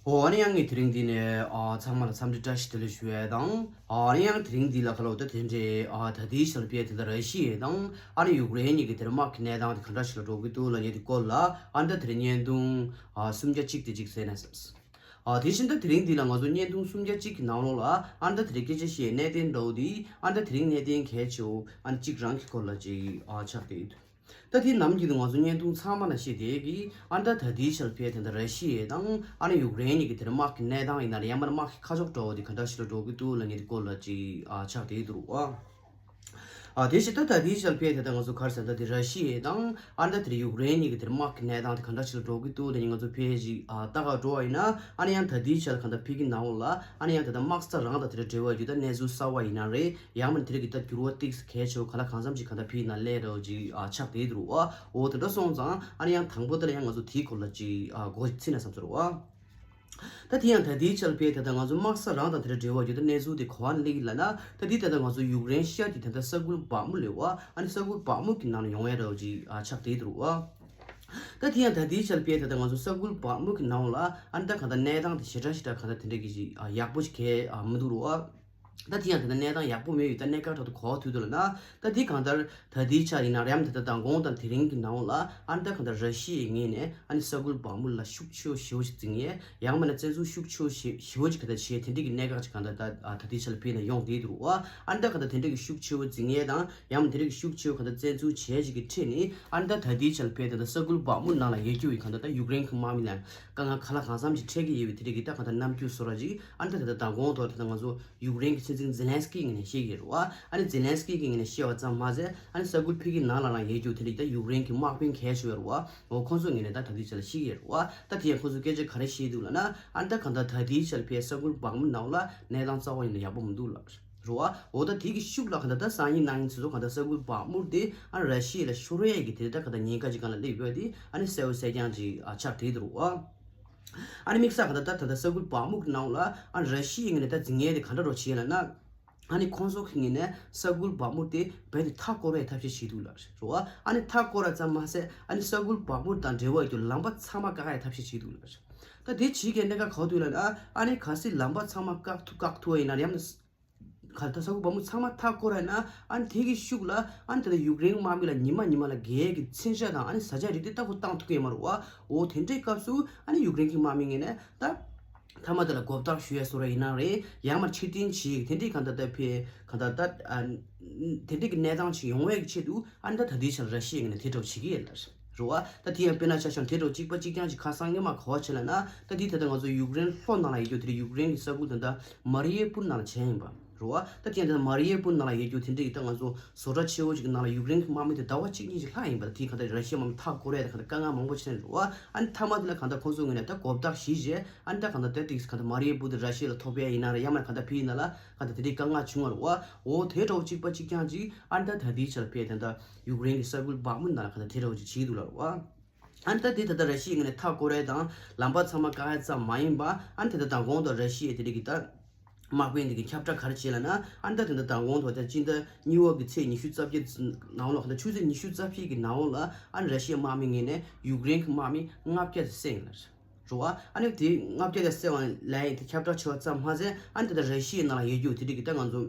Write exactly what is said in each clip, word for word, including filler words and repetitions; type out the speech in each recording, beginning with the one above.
ཨོ་ཨ་ནི་ཡང་ངས་དེ་རིང་འདི་ནས་ཨ་ཚང་མ་ལ་འཚམས་འདྲི་བཀྲ་ཤིས་བདེ་ལེགས་ཞུ་ཡས་དང་། ཨ་ནི་ཡང་དེ་རིང་འདི་ལ་ཁ་ལོ་ད་དེ་འདྲའི་ཨ་ད་ལྟའི་ཆར་དཔེ་དེ་ད་ར་ཤི་ཡ་དང་ཨ་ནི་ཡུཀ་རེན་གཉིས་ཀྱི་དེར་དམག་གི་གནས་སྟངས་དེ་ག་འདྲ་ཞིག་ལ་འགྲོ་གི་འདུག་ལབ་མཁན་དེ་སྐོར་ལ་ཨ་ནི་ད་དེ་རིང་བརྙན་ཐུང་ཨ་སུམ་བརྒྱ་གཅིག་དེ་གཅིག་གསན་ན་བསམས། ཨ་དེ་བཞིན་ད་དེ་རིང་འདི་ལ་ང་ཚོ་བརྙན་ཐུང་སུམ་བརྒྱ་གཅིག་གི་ནང་ལོགས་ལ་ཨ་ནི་ད་དེ་རིང་སྐད་ཆ་བཤད་གནད་དོན་འདྲ་བོ་དེ་ཨ་ནི་ད་དེ་རིང་གནད་དོན་གལ་ཆེ་བོ་ཨ་ནི་གཅིག་རང་གི་སྐོར་ལ་ཅིག་ཨ་ཆགས་བསྡད་ཡོད། ད་དེ་ནམ་རྒྱུན་དུ་ང་ཚོ་བརྙན་ཐུང་ཚང་མ་ལ་བཤད་བསྡད་ཀྱི་ཨ་ནི་ད་ད་ལྟའི་ཆར་དཔེ་དེ་འདྲ་ར་ཤི་ཡ་དང་ཨ་ནི་ཡུཀ་རེན་གཉིས་ཀྱི་དེར་དམག་གི་གནས་སྟངས་ཡིན་ན་རེད། ཡང་མིན་ན་དམག་གི་ཁ་ཕྱོགས་འདྲ་བོ་དེ་ག་འདྲ་ཞིག་ལ་འགྲོ་གི་འདུག་ལབ་མཁན་དེ་སྐོར་ལ་ཅིག་ཨ་ཆགས་བསྡད་འདུག་ཨ། ཨ་དེ་བཞིན་ད་ད་ལྟའི་ཆར་དཔེ་དེ་ད་ང་ཚོ་ག་རེ་ཟེར་ན་ད་དེ་ར་ཤི་ཡ་དང་ཨ་ནི་ད་དེར་ཡུཀ་རེན་གཉིས་ཀྱི་དེར་དམག་གི་གནས་སྟངས་དེ་ག་འདྲ་ཞིག་ལ་འགྲོ་གི་འདུག་ལབ་མཁན་ང་ཚོ་དཔེ་ཅིག་ཨ་ལྟ་ག་འགྲོ་བ་ཡིན་ན་ཨ་ནི་ཡང་ད་ལྟའི་ཆར་གང་ལྟར་ཕ་གི་ནང་ལོགས་ལ་ཨ་ནི་ཡང་ད་ལྟ་དམག་ས་རང་དང་དེ་འདྲ་འབྲེལ་བ་ཡོད་ད་གནས་ཚུལ་གསར་པ་ཡིན་ན་རེད། ཡང་མིན་དེ་རིགས་ཀྱི་ད་འགྱུར་བ་ཏིག་ཙམ་གལ་ཆེ་བོ་ག་ལ་གང་འཚམ་ཞིག་ག་ད་ཕི་ན་ལས་རོ་ཅིག་ཨ་ཆགས་བསྡད་འདུག་ཨ། འོ་དེ་འདྲ་སོང་ཙང་ཨ་ནི་ཡང་དང་པོ་དེ་ལ་ཡང་ང་ཚོ་དེའི་སྐོར་ལ་ཅིག་ཨ་འགོ་ཚིག་ན་བསམ་ཚོར་བ། ད་དེ་ཡང་ད་ལྟའི་ཆར་དཔེ་ད་ལྟ་ང་ཚོ་དམག་ས་རང་དང་དེ་འདྲ་འབྲེལ་བ་ཡོད་ད་གནས་ཚུལ་དེ་ག་བ་ནས་སླེབས་ཀྱི་ལབ་ན་ད་དེ་ད་ལྟ་ང་ཚོ་ཡུཀ་རེན་ཤར་གྱི་ད་ལྟ་ས་ཁུལ་བག་མུ་ལས་བ་ཨ་ནི་ས་ཁུལ་བག་མུ་གི་ནང་ལ་ཡོང་ཡ་རོ་ཅིག་ཨ་ཆགས་བསྡད་འདུག་ཨ། ད་དེ་ཡང་ད་ལྟའི་ཆར་དཔེ་ད་ལྟ་ང་ཚོ་ས་ཁུལ་བག་མུ་གི་ནང་ལ་ཨ་ནི་ད་གང་ལྟར་གནས་སྟངས་དེ་ཞེ་དྲག་ཞེ་དྲག་གང་ལྟར་དེ་འདྲ་གི་ཅིག་ཨ་ཡག་པོ་ཞིག་གས་ཨ་མི་འདུག་རོ་ཨ། ད་དེ་ཡང་དེ་འདྲ་གནས་སྟངས་ཡག་པོ་མེད་ཡོད་ད་གནས་སྐབས་ཐོག་ཏུ་གོ་བ་ཐུག་འདུག་ལབ་ན་ད་དེ་གང་ལྟར་ད་ལྟའི་ཆར་ཡིན་ན་རེམ་ད་ལྟ་མདང་དགོང་དང་དེ་རིང་གི་ནང་ལ་ཨ་ནི་ད་གང་ལྟར་ར་ཤི་ཡའི་ངོས་ནས་ཨ་ནི་ས་ཁུལ་བག་མུ་ལ་ཤུགས་ཆེ་བོ་ཞེ་བོ་ཞིག་འཛིན་ཡས་ཡང་མིན་ན་བཙན་འཛུལ་ཤུགས་ཆེ་བོ་ཞེ་ཞེ་བོ་ཞིག་ག་ད་བྱས་དེ་འདྲ་གི་གནས་སྐབས་ཅིག་གང་ལྟར་ད་ཨ་ད་ལྟའི་ཆར་ལ་ཕེབས་ནས་ཡོང་བསྡད་འདུག་བ། ཨ་ནི་ད་གང་ལྟར་དེ་འདྲ་གི་ཤུགས་ཆེ་བོ་འཛིན་ཡས་དང་ཡང་མིན་དེ་འདྲ་གི་ཤུགས་ཆེ་བོ་གང་ལྟར་བཙན་འཛུལ་བྱས་ཅིག་གི་ཁྲིད་ནས་ཨ་ནི་ད་ད་ལྟའི་ཆར་ལ་ཕེབས་ད་ད་ས་ཁུལ་བག་མུ་ནང་ལ་ཡོད་རྒྱུ་ཡི་གང་ལྟར་ད་ཡུཀ་རེན་གི་དམག་མི་ལ་དཀའ་ངལ་ག་ལ་གང་འཚམ་ཞིག་འཕྲད་ཀྱི་ཡོད་པའི་དེ་འདྲ་གི་ད་གང་ལྟར་རྣམ་འགྱུར་བཟོ་འདྲ་ཅིག་ཨ་ནི་ད་ད་ལྟ་མདང་དགོང་ཐོག་ད་ད་ང་ཚོ་ཡུཀ་རེན་གྱི་སྲིད་འཛིན་ཛེ་ལན་སི་ཀི་ངོས་ནས་བཤད་ཀྱི་རེད་བ། ཨ་ནི་ཛེ་ལན་སི་ཀི་གི་ངོས་ནས་བཤད་པ་ཙམ་མ་ཟད་ཨ་ནི་ས་ཁུལ་ཕ་གི་ནང་ལ་རང་ཡོད་རྒྱུ་དེ་འདྲ་ད་ཡུཀ་རེན་གྱི་དམག་དཔོན་གལ་ཆེ་བ་རེད་བ། འོ་ཁོང་ཚོ་ངོས་ནས་ད་ད་ལྟའི་ཆར་ལ་བཤད་ཀྱི་རེད་བ། ད་དེ་ཡང་ཁོང་ཚོ་སྐད་ཆ་ག་རེ་བཤད་འདུག་ལབ་ན་ཨ་ནི་ད་གང་ལྟར་ད་ལྟའི་ཆར་ཕའི་ས་ཁུལ་བག་མུ་ནང་ལ་གནས་སྟངས་རྩ་བ་ཉིད་ནས་ཡག་པོ་མི་འདུག་ལབ་རེད་བ། འོ་ད་དེ་གི་ཤུགས་ལ་གང་ལྟར་ད་སང་ཉིན་གནངས་ཉིན་ཚོ་གང་ལྟར་ས་ཁུལ་བག་མུ་དེ་ཨ་ནི་ར་ཤི་ཡ་ལ་ཤོར་ཡས་ཀྱི་དེ་ད་གང་ལྟར་ཉེན་ཁ་ཅིག་སྒང་ལ་སླེབས་ཡོད་དེ་ཨ་ནི་གསལ་བོ་གསལ་རྐྱང་ཅིག་ཨ་ཆགས་བསྡད་འདུག་རེད་བ། ཨ་ནི་དམིགས་བསལ་གང་ལྟར་ད་ད་ལྟ་ས་ཁུལ་བག་མུ་གི་ནང་ལ་ཨ་ནི་ར་ཤི་ཡའི་ངོས་ནས་ད་འཛིང་ཡས་དེ་ག་འདྲ་རོ་བྱས་ལབ་ན། ཨ་ནི་ཁོང་ཚོ་གི་ངོས་ནས་ས་ཁུལ་བག་མུ་དེ་རྦད་དེ་མཐའ་བསྐོར་བའི་ཐབས་ཤེས་བྱེད་འདུག་ལབ་རེད་བ། ཨ་ནི་མཐའ་བསྐོར་བ་ཙམ་མ་ཟད་ཨ་ནི་ས་ཁུལ་བག་མུ་དང་འབྲེལ་བ་ཡོད་རྒྱུ་ལམ་པ་ཚང་མ་བཀག་ཡའི་ཐབས་ཤེས་བྱེད་འདུག་ལབ་རེད། ད་དེ་བྱེད་མཁན་གནད་འགག་ག་བ་འདུག་ལབ་ན་ཨ་ནི་གལ་སྲིད་ལམ་པ་ཚང་མ་བཀག་ཐུབ་བཀག་ཐུབ་པ་ཡིན་ན་ཡང་ན་ག་ད་ས་ཁུལ་བག་མུ་ཚང་མ་མཐའ་བསྐོར་བ་ཡིན་ན་ཨ་ནི་དེ་གི་ཤུགས་ལ་ཨ་ནི་ད་ལྟ་ཡུཀ་རེན་དམག་མི་ལ་ཉི་མ་ཉི་མ་ལ་རྒྱལ་ཡས་ཀྱི་མཚོན་ཆ་དང་ཨ་ནི་བཟའ་བཅའ་རིགས་དེ་ལྟ་བུ་བཏང་ཐུབ་ཀྱི་ཡོད་མ་རེད་བ། འོ་དེ་འདྲའི་སྐབས་སུ་ཨ་ནི་ཡུཀ་རེན་གྱི་དམག་མི་ངོས་ནས་ད། མཐའ་མ་དེ་ལ་མགོ་བཏགས་ཞུ་ཡས་བཟོ་འདྲ་ཡིན་ན་རེད། ཡང་མ་ཕྱིར་འཐེན་བྱེད་ཡས་དེ་འདྲའི་གང་ལྟར་ད་ཕའི་གང་ལྟར་ད་ཨ་དེ་འདྲའི་གི་གནས་སྟངས་ཅིག་ཡོང་བའི་གི་ཆེད་དུ་ཨ་ནི་ད་ད་ལྟའི་ཆར་ར་ཤི་ཡའི་ངོས་ནས་དེ་འདྲ་བོ་བྱེད་ཀྱི་ཡོད་ལ་རེད་བ། ད་དེ་ཡང་དཔེར་ན་ཆ་བཞག་དེ་འདྲ་བོ་གཅིག་པ་གཅིག་རྐྱང་ཅིག་ཁ་སང་སྔོན་མ་ག་བ་བྱས་ལབ་ན་ད་དེ་ད་ལྟ་ང་ཚོ་ཡུཀ་རེན་ལྷོ་ནང་ལ་ཡོད་རྒྱུ་དེ་འདྲའི་ཡུཀ་རེན་གི་ས་ཁུལ་ད་ལྟ་མ་རི་ཡེ་པུར་ནང་ལ་བྱས་ཡིན་པ་རེད་བ། ད་དེ་ཡང་ད་ལྟ་མ་རི་ཡེ་པུར་ནང་ལ་ཡོད་རྒྱུ་དེ་འདྲའི་གི་ད་ང་ཚོ་བཟོ་གྲྭ་ཆེ་བོ་ཅིག་གི་ནང་ལ་ཡུཀ་རེན་གི་དམག་མི་དེ་ཟླ་བ་གཅིག་གཉིས་ཅིག་ལྷག་ཡིན་པ་དེ་གང་ལྟར་ར་ཤི་ཡའི་དམག་མི་མཐའ་བསྐོར་ཡས་དེ་གང་ལྟར་དཀའ་ངལ་མང་པོ་ཕྱིན་རེད་བ། ཨ་ནི་མཐའ་མ་དེ་ལ་གང་ལྟར་ཁོང་ཚོའི་ངོས་ནས་ད་མགོ་བཏགས་ཞུས་རྗེས་ཨ་ནི་ད་གང་ལྟར་ད་ཏིག་གང་ལྟར་མ་རི་ཡེ་པུར་དེ་ར་ཤི་ཡ་ལ་ཐོབ་ཡ་ཡིན་ན་རེད། ཡང་མ་གང་ལྟར་ཕ་གི་ནང་ལ་གང་ལྟར་དེ་འདྲའི་དཀའ་ངལ་བྱུང་བ་རེད་བ། འོ་དེ་འདྲ་བོ་གཅིག་པ་གཅིག་རྐྱང་ཅིག་ཨ་ནི་ད་ད་ལྟའི་ཆར་ཕའི་ད་ལྟ་ཡུཀ་རེན་གྱི་ས་ཁུལ་བག་མུ་ནང་ལ་གང་ལྟར་དེ་འདྲ་བོ་ཅིག་བྱེད་འདུག་ལབ་རེད་བ། ཨ་ནི་ད་དེ་ད་ལྟ་ར་ཤི་ཡའི་ངོས་ནས་མཐའ་བསྐོར་ཡས་དང་ལམ་པ་ཚང་མ་བཀག་ཡས་ཙམ་མ་ཡིན་པ་ཨ་ནི་ད་ལྟ་མདང་དགོང་དུ་ར་ཤི་ཡའི་དེ་འདྲའི་གི་ད་དམག་དཔོན་དེ་གི་ཁྱབ་བསྒྲགས་ག་རེ་བྱས་ལབ་ན་ཨ་ནི་ད་དེ་འདྲ་མདང་དགོང་དུ་ད་སྤྱི་ཟླ་གཉིས་པ་གི་ཚེས་ཉི་ཤུ་རྩ་བརྒྱད་ནང་ལོགས་ད་ཆུ་ཚོད་ཉི་ཤུ་རྩ་བརྒྱད་ཀྱི་ནང་ལོགས་ལ་ཨ་ནི་ར་ཤི་ཡའི་དམག་མི་ངོས་ནས་ཡུཀ་རེན་གྱི་དམག་མི་ལྔ་བརྒྱ་དེ་བསད་ཡིན་ལབ་རེད་བ། ཨ་ནི་དེ་ལྔ་བརྒྱ་དེ་བསད་པ་ལབ་ཡས་དེ་ཁྱབ་བསྒྲགས་བྱས་པ་ཙམ་མ་ཟད་ཨ་ནི་ད་ལྟ་ར་ཤི་ཡའི་ནང་ལ་ཡོད་རྒྱུ་དེ་འདྲའི་གི་ད་ང་ཚོ་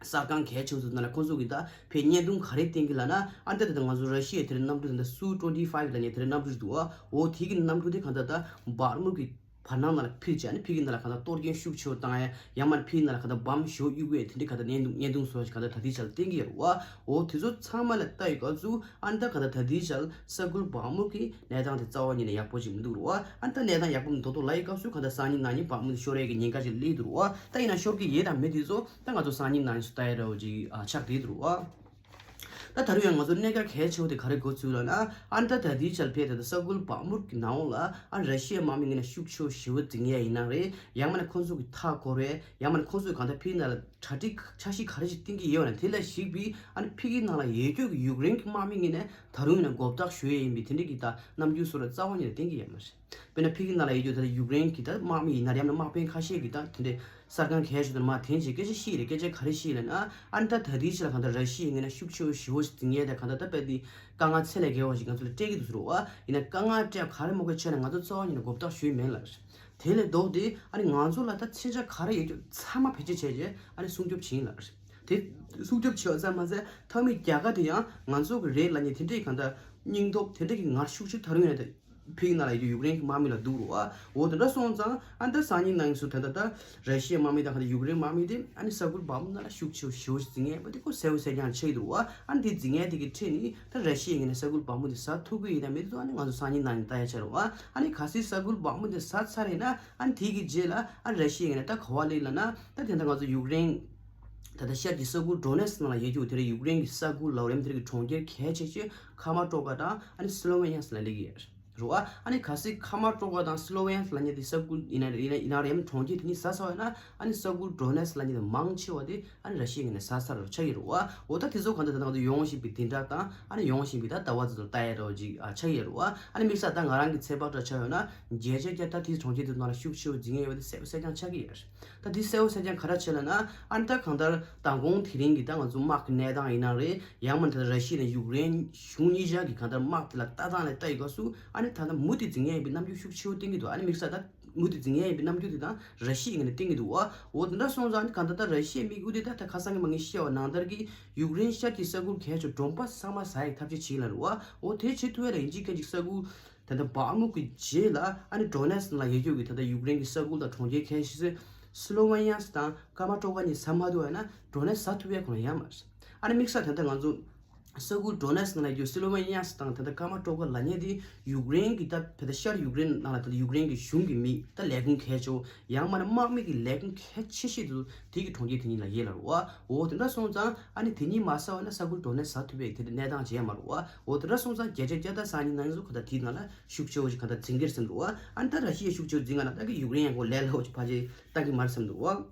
གསར་ཁང་གལ་ཆེ་ཚོ་ནང་ལ་ཁོང་ཚོ་གི་ད་ཕའི་བརྙན་ཐུང་ག་རེ་བསྟན་གི་ལབ་ན་ཨ་ནི་ད་ད་ལྟ་ང་ཚོ་ར་ཤི་ཡའི་དེ་འདྲའི་གནམ་གྲུ་དེ་འདྲ་སུ་ཊི་ཝེན་ཊི་ཕའིབ་ལབ་མཁན་དེ་འདྲའི་གནམ་གྲུ་ཞིག་འདུག་བ། འོ་དེ་གི་གནམ་གྲུ་དེ་གང་ལྟར་ད་བག་མུ་གི་བར་སྣང་ནང་ལ་འཕུར་བྱས་ཨ་ནི་ཕ་གི་ནང་ལ་གང་ལྟར་གཏོར་སྐྱོན་ཤུགས་ཆེ་བོ་བཏང་ཡས་ཡང་མ་ཕ་གི་ནང་ལ་གང་ལྟར་བམ་ཞོ་གཡུག་ཡས་དེ་འདྲའི་གང་ལྟར་བརྙན་ཐུང་བརྙན་ཐུང་བཟོ་ཞིག་གང་ལྟར་ད་ལྟའི་ཆར་བསྟན་གི་ཡོད་རེད་བ། འོ་དེ་ཚོ་ཚང་མ་ལ་ལྟ་ཡི་སྐབས་སུ་ཨ་ནི་ད་གང་ལྟར་ད་ལྟའི་ཆར་ས་ཁུལ་བག་མུ་གི་གནས་སྟངས་དེ་རྩ་བ་ཉིད་ནས་ཡག་པོ་ཞིག་མི་འདུག་རེད་བ། ཨ་ནི་ད་གནས་སྟངས་ཡག་པོ་མི་འདུག་འདུག་ལབ་ཡི་སྐབས་སུ་གང་ལྟར་སང་ཉིན་གནངས་ཉིན་བག་མུ་དེ་ཤོར་ཡས་ཀྱི་ཉེན་ཁ་ཞིག་སླེབས་འདུག་རེད་བ། ད་ཡིན་ན་ཤོར་གི་ཡོད་དང་མེད་དེ་ཚོ་ད་ང་ཚོ་སང་ཉིན་གནངས་ཉིན་སུ་ལྟ་ཡི་རེད་བ་ཅིག་ཨ་ཆགས་བསྡད་འདུག་རེད་བ། ད་ད་རུང་ཡང་ང་ཚོ་གནད་འགག་གལ་ཆེ་བོ་དེ་ག་རེ་འགོ་ཚུགས་ལབ་ན་ཨ་ནི་ད་ད་ལྟའི་ཆར་ཕའི་ད་ལྟ་ས་ཁུལ་བག་མུ་གི་ནང་ལ་ཨ་ནི་ར་ཤི་ཡའི་དམག་མི་ངོས་ནས་ཤུགས་ཆེ་བོ་ཞེ་བོ་འཛིང་ཡས་ཡིན་ན་རེད། ཡང་མིན་ན་ཁོང་ཚོ་གི་མཐའ་བསྐོར་བས་ཡང་མིན་ན་ཁོང་ཚོས་གང་ལྟར་ཕ་གི་ནང་ལ་གྲ་སྒྲིག་འཆར་གཞི་ག་རེ་ཞིག་བཏིང་གི་ཡོད་ན་དེ་ལ་གཞིགས་པའི་ཨ་ནི་ཕ་གི་ནང་ལ་ཡོད་རྒྱུ་གི་ཡུཀ་རེན་གྱི་དམག་མི་ངོས་ནས་ད་རུང་ཡིན་ན་མགོ་བཏགས་ཞུ་ཡས་ཡིན་པའི་དེ་འདྲའི་གི་ད་རྣམ་འགྱུར་བཟོ་འདྲ་རྩ་བ་ཉིད་ནས་བསྟན་གི་ཡོད་མ་རེད། དཔེར་ན་ཕ་གི་ནང་ལ་ཡོད་རྒྱུ་ད་ཡུཀ་རེན་གྱི་ད་དམག་མི་ཡིན་ན་རེད། ཡང་ན་དམག་དཔོན་ཁ་ཤས་ཀྱིས་ད་དེ་འདྲའི་གསར་ཁང་གལ་ཆེ་དུ་མ་དེ་འདྲའི་སྐད་ཆ་བཤད་རེད། སྐད་ཆ་ག་རེ་བཤད་ལབ་ན་ཨ་ནི་ད་ད་ལྟའི་ཆར་གང་ལྟར་ར་ཤི་ཡའི་ངོས་ནས་ཤུགས་ཆེ་བོ་ཞེ་བོ་ཞིག་འཛིང་ཡས་དང་གང་ལྟར་ད་དཔེ་དེ་དཀའ་ངལ་ཚད་ལས་བརྒལ་བ་ཞིག་ང་ཚོ་ལ་སྤྲད་ཀྱི་འདུག་ཟེར་བ་ཡིན་ན་དཀའ་ངལ་སྤྲད་ག་རེ་མ་དགོས་ཆ་ནས་ང་ཚོ་རྩ་བ་ཉིད་ནས་མགོ་བཏགས་ཞུས་མེད་ལབ་རེད། དེ་ལས་ལྡོག་སྟེ་ཨ་ནི་ང་ཚོ་ལ་ད་མཚོན་ཆ་ག་རེ་ཡོད་ཚང་མ་བེད་སྤྱོད་བྱས་རྗེས་ཨ་ནི་སྲུང་སྐྱོབ་བྱེད་ཡིན་ལ། དེ་སྲུང་སྐྱོབ་བྱས་པ་ཙམ་མ་ཟད་མཐའ་མའི་རྒྱལ་ཁ་དེ་ཡང་ང་ཚོ་གི་རེད་ལབ་མཁན་དེ་འདྲའི་གང་ལྟར་སྙིང་སྟོབས་དེ་འདྲ་གི་ངར་ཤུགས་ཆེ་ཐག་རིང་ནས་ཕིག་ན་ལ་ཡུ་ཀེ་རེན་གྱི་དམག་མི་ལ་འདུག་རོ། འོ་དེ་འདྲ་སོང་ཙང་ཨ་ནི་ད་སང་ཉིན་ནང་སུ་ད་ལྟ་ད་ར་ཤི་ཡའི་དམག་མི་དང་གང་ལྟར་ཡུ་ཀེ་རེན་དམག་མི་དེ་ཨ་ནི་ས་ཁུལ་བག་མུ་ན་ལ་ཤུགས་ཆེ་ཞེ་པོ་ཞིག་འཛིང་ངེས་པ་དེ་ཁོ་གསལ་པོ་གསལ་རྐྱང་ཆགས་ཀྱི་འདུག་རོ། ཨ་ནི་དེ་འཛིང་ངེས་དེ་གི་ཁྲིད་ནི་ད་ར་ཤི་ཡའི་ངོས་ནས་ས་ཁུལ་བག་མུ་དེ་ཟ་ཐུབ་ཀྱི་ཡིན་ན་མེད་དུ་ཨ་ནི་ང་ཚོ་སང་ཉིན་ནང་ནས་ལྟ་ཡ་ཆགས་རོ། ཨ་ནི་གལ་སྲིད་ས་ཁུལ་བག་མུ་དེ་ཟ་ཚར་རེད་ན་ཨ་ནི་དེ་གི་རྗེས་ལ་ཨ་ནི་ར་ཤི་ཡའི་ངོས་ནས་ད་ག་བ་ལེགས་ལབ་ན་ད་དེ་འདྲ་ང་ཚོ་ཡུ་ཀེ་རེན་ད་ལྟ་ཤར་གྱི་ས་ཁུལ་ཌོ་ནེ་སི་ནང་ལ་ཡོད་རྒྱུ་དེ་རེད། ཡུ་ཀེ་རེན་གྱི་ས་ཁུལ་ལ་རེམ་དེ་རིགས་ཀྱི་གྲོང་ཁྱེར་གལ་ཆེ་ཆེ་ཁ་མ་ཀྲོ་ཀ་དང་ཨ་ནི་སི་ལོ་ཝེ་ནི་ཡ་ལ་སླེབས་ཀྱི་ཡོད་རེད་བ། ཨ་ནི་གལ་སྲིད་ཁ་མ་ཀྲོ་ཀ་དང་སི་ལོ་ཝེ་ནི་ཡ་ལབ་མཁན་དེ་ས་ཁུལ་ཡིན་ན་ཡིན་ན་ཡིན་ན་རེམ་གྲོང་ཁྱེར་དེ་གཉིས་ཟ་ཚར་བ་ཡིན་ན་ཨ་ནི་ས་ཁུལ་ཌོ་ནེ་སི་ལབ་མཁན་དེ་མང་ཆེ་བ་དེ་ཨ་ནི་ར་ཤི་ཡའི་ངོས་ནས་ཟ་ཚར་བ་ཆགས་ཀྱི་རེད་བ། འོ་ད་དེ་ཚོ་གང་ལྟར་ད་ལྟ་ང་ཚོ་ཡོང་བཞིན་པའི་བདུན་ཕྲག་དང་ཨ་ནི་ཡོང་བཞིན་པའི་ད་ཟླ་བ་དེ་ཚོ་ལྟ་ཡ་འདྲ་བོ་ཅིག་ཨ་ཆགས་ཀྱི་རེད་བ། ཨ་ནི་དམིགས་བསལ་ད་ང་རང་གི་ཚོད་དཔག་འདྲ་ཆགས་ཡོད་ན་བརྒྱ་ཆ་བརྒྱ་ད་དེ་གྲོང་ཁྱེར་དེ་ནང་ལ་ཤུགས་ཆེ་བོ་འཛིང་ངེས་ཡོད་པ་དེ་གསལ་པོ་གསལ་རྐྱང་ཆགས་ཀྱི་ཡོད་རེད། ད་འདི་གསལ་པོ་གསལ་རྐྱང་ག་རེ་བྱས་ལབ་ན་ཨ་ནི་ད་གང་ལྟར་མདང་དགོང་དེ་རིང་གི་ད་ང་ཚོ་དམག་གི་གནས་སྟངས་ཡིན་ན་རེད། ཡང་མིན་ད་ར་ཤི་ཡ་དང་ཡུཀ་རེན་གཞུང་གཉིས་ཆར་གྱི་གང་ལྟར་དམག་དེ་ལ་ལྟ་སྟངས་ལ་ལྟ་ཡི་སྐབས་སུ་ཨ་ནི་ད་ལྟ་མུ་མཐུད་འཛིང་ངེས་ཡིན་པའི་རྣམ་འགྱུར་ཤུགས་ཆེ་བོ་བསྟན་གྱི་འདུག་ཨ་ནི་དམིགས་བསལ་ད་མུ་མཐུད་འཛིང་ངེས་ཡིན་པའི་རྣམ་འགྱུར་དེ་དང་ར་ཤི་ཡའི་ངོས་ནས་བསྟན་གྱི་འདུག་འོ་འོ་དེ་འདྲ་སོང་ཙང་ཨ་ནི་གང་ལྟར་ད་ར་ཤི་ཡའི་དམིགས་ཡུལ་དེ་ད་ད་ཁ་སང་གི་མ་ངས་བཤད་པ་ནང་ལྟར་གྱི་ཡུཀ་རེན་ཤར་གྱི་ས་ཁུལ་གལ་ཆེ་གྲོང་པ་ཚང་མ་ཟ་ཡི་ཐབས་ཤེས་བྱེད་ལ་རེད་བ། འོ་དེ་བྱེད་ཐུབ་ཡ་ལ་ཡིན་གཅིག་མཁན་གཅིག་ས་ཁུལ། ད་ལྟ་བག་མུ་གི་རྗེས་ལ་ཨ་ནི་ཌོ་ནེ་སི་ལ་ཡོད་རྒྱུ་གི་ད་ལྟ་ཡུཀ་རེན་གྱི་ས་ཁུལ་དང་གྲོང་ཁྱེར་ཁ་ཤས་སུ་སི་ལོ་ཝེ་ནི་ཡ་དང་ཀ་མ་ཀྲོ་ཀ་གཉིས་ཟ་མ་ཐུབ་པ་ཡིན་ན་ཌོ་ནེ་སི་ཟ་ཐུབ་ཡ་ཁོ་ན་ཡང་མ་རེད། ཨ་ནི་དམིགས་བསལ་ད་ལྟ་ང་ཚོ་ས་ཁུལ་ཌོ་ནེ་སི་ལ་ཡོད་རྒྱུ་སི་ལོ་ཝེ་ནི་ཡ་དང་ད་ལྟ་ཀ་མ་ཀྲོ་ཀ་ལབ་མཁན་དེ་ཡུཀ་རེན་གྱི་ད་ད་ལྟ་ཤར་ཡུཀ་རེན་ནང་ལ་ད་ལྟ་ཡུཀ་རེན་གྱི་གཞུང་གི་མི་ད་ལས་ཁུངས་གལ་ཆེ་བོ་ཡང་མ་ན་དམག་མི་གི་ལས་ཁུངས་གལ་ཆེ་ཤོས་དེ་ཚོ་དེ་གི་གྲོང་ཁྱེར་དེ་གཉིས་ལ་ཡོད་ལ་རེད་བ། འོ་དེ་འདྲ་སོང་ཙང་ཨ་ནི་དེ་གཉིས་མ་ཟ་བ་ན་ས་ཁུལ་ཌོ་ནེ་སི་ཟ་ཐུབ་པའི་དེ་འདྲ་གནས་སྟངས་ཅིག་ཡང་མ་རེད་བ། འོ་དེ་འདྲ་སོང་ཙང་བརྒྱ་ཆ་བརྒྱ་ད་སང་ཉིན་ནང་ཚོ་ག་ད་དེའི་ནང་ལ་ཤུགས་ཆེ་བོ་ཞིག་ག་ད་འཛིང་གི་རེད་བསམ་འདུག་བ། ཨ་ནི་ད་ར་ཤི་ཡས་ཤུགས་ཆེ་བོ་འཛིང་ག་ན་ད་གི་ཡུཀ་རེན་ཡང་ཁོ་ལས་སླ་བོ་ཞིག་ཕལ་ཆེར་ལྟ་གི་མ་རེད་བསམ་འདུག་བ།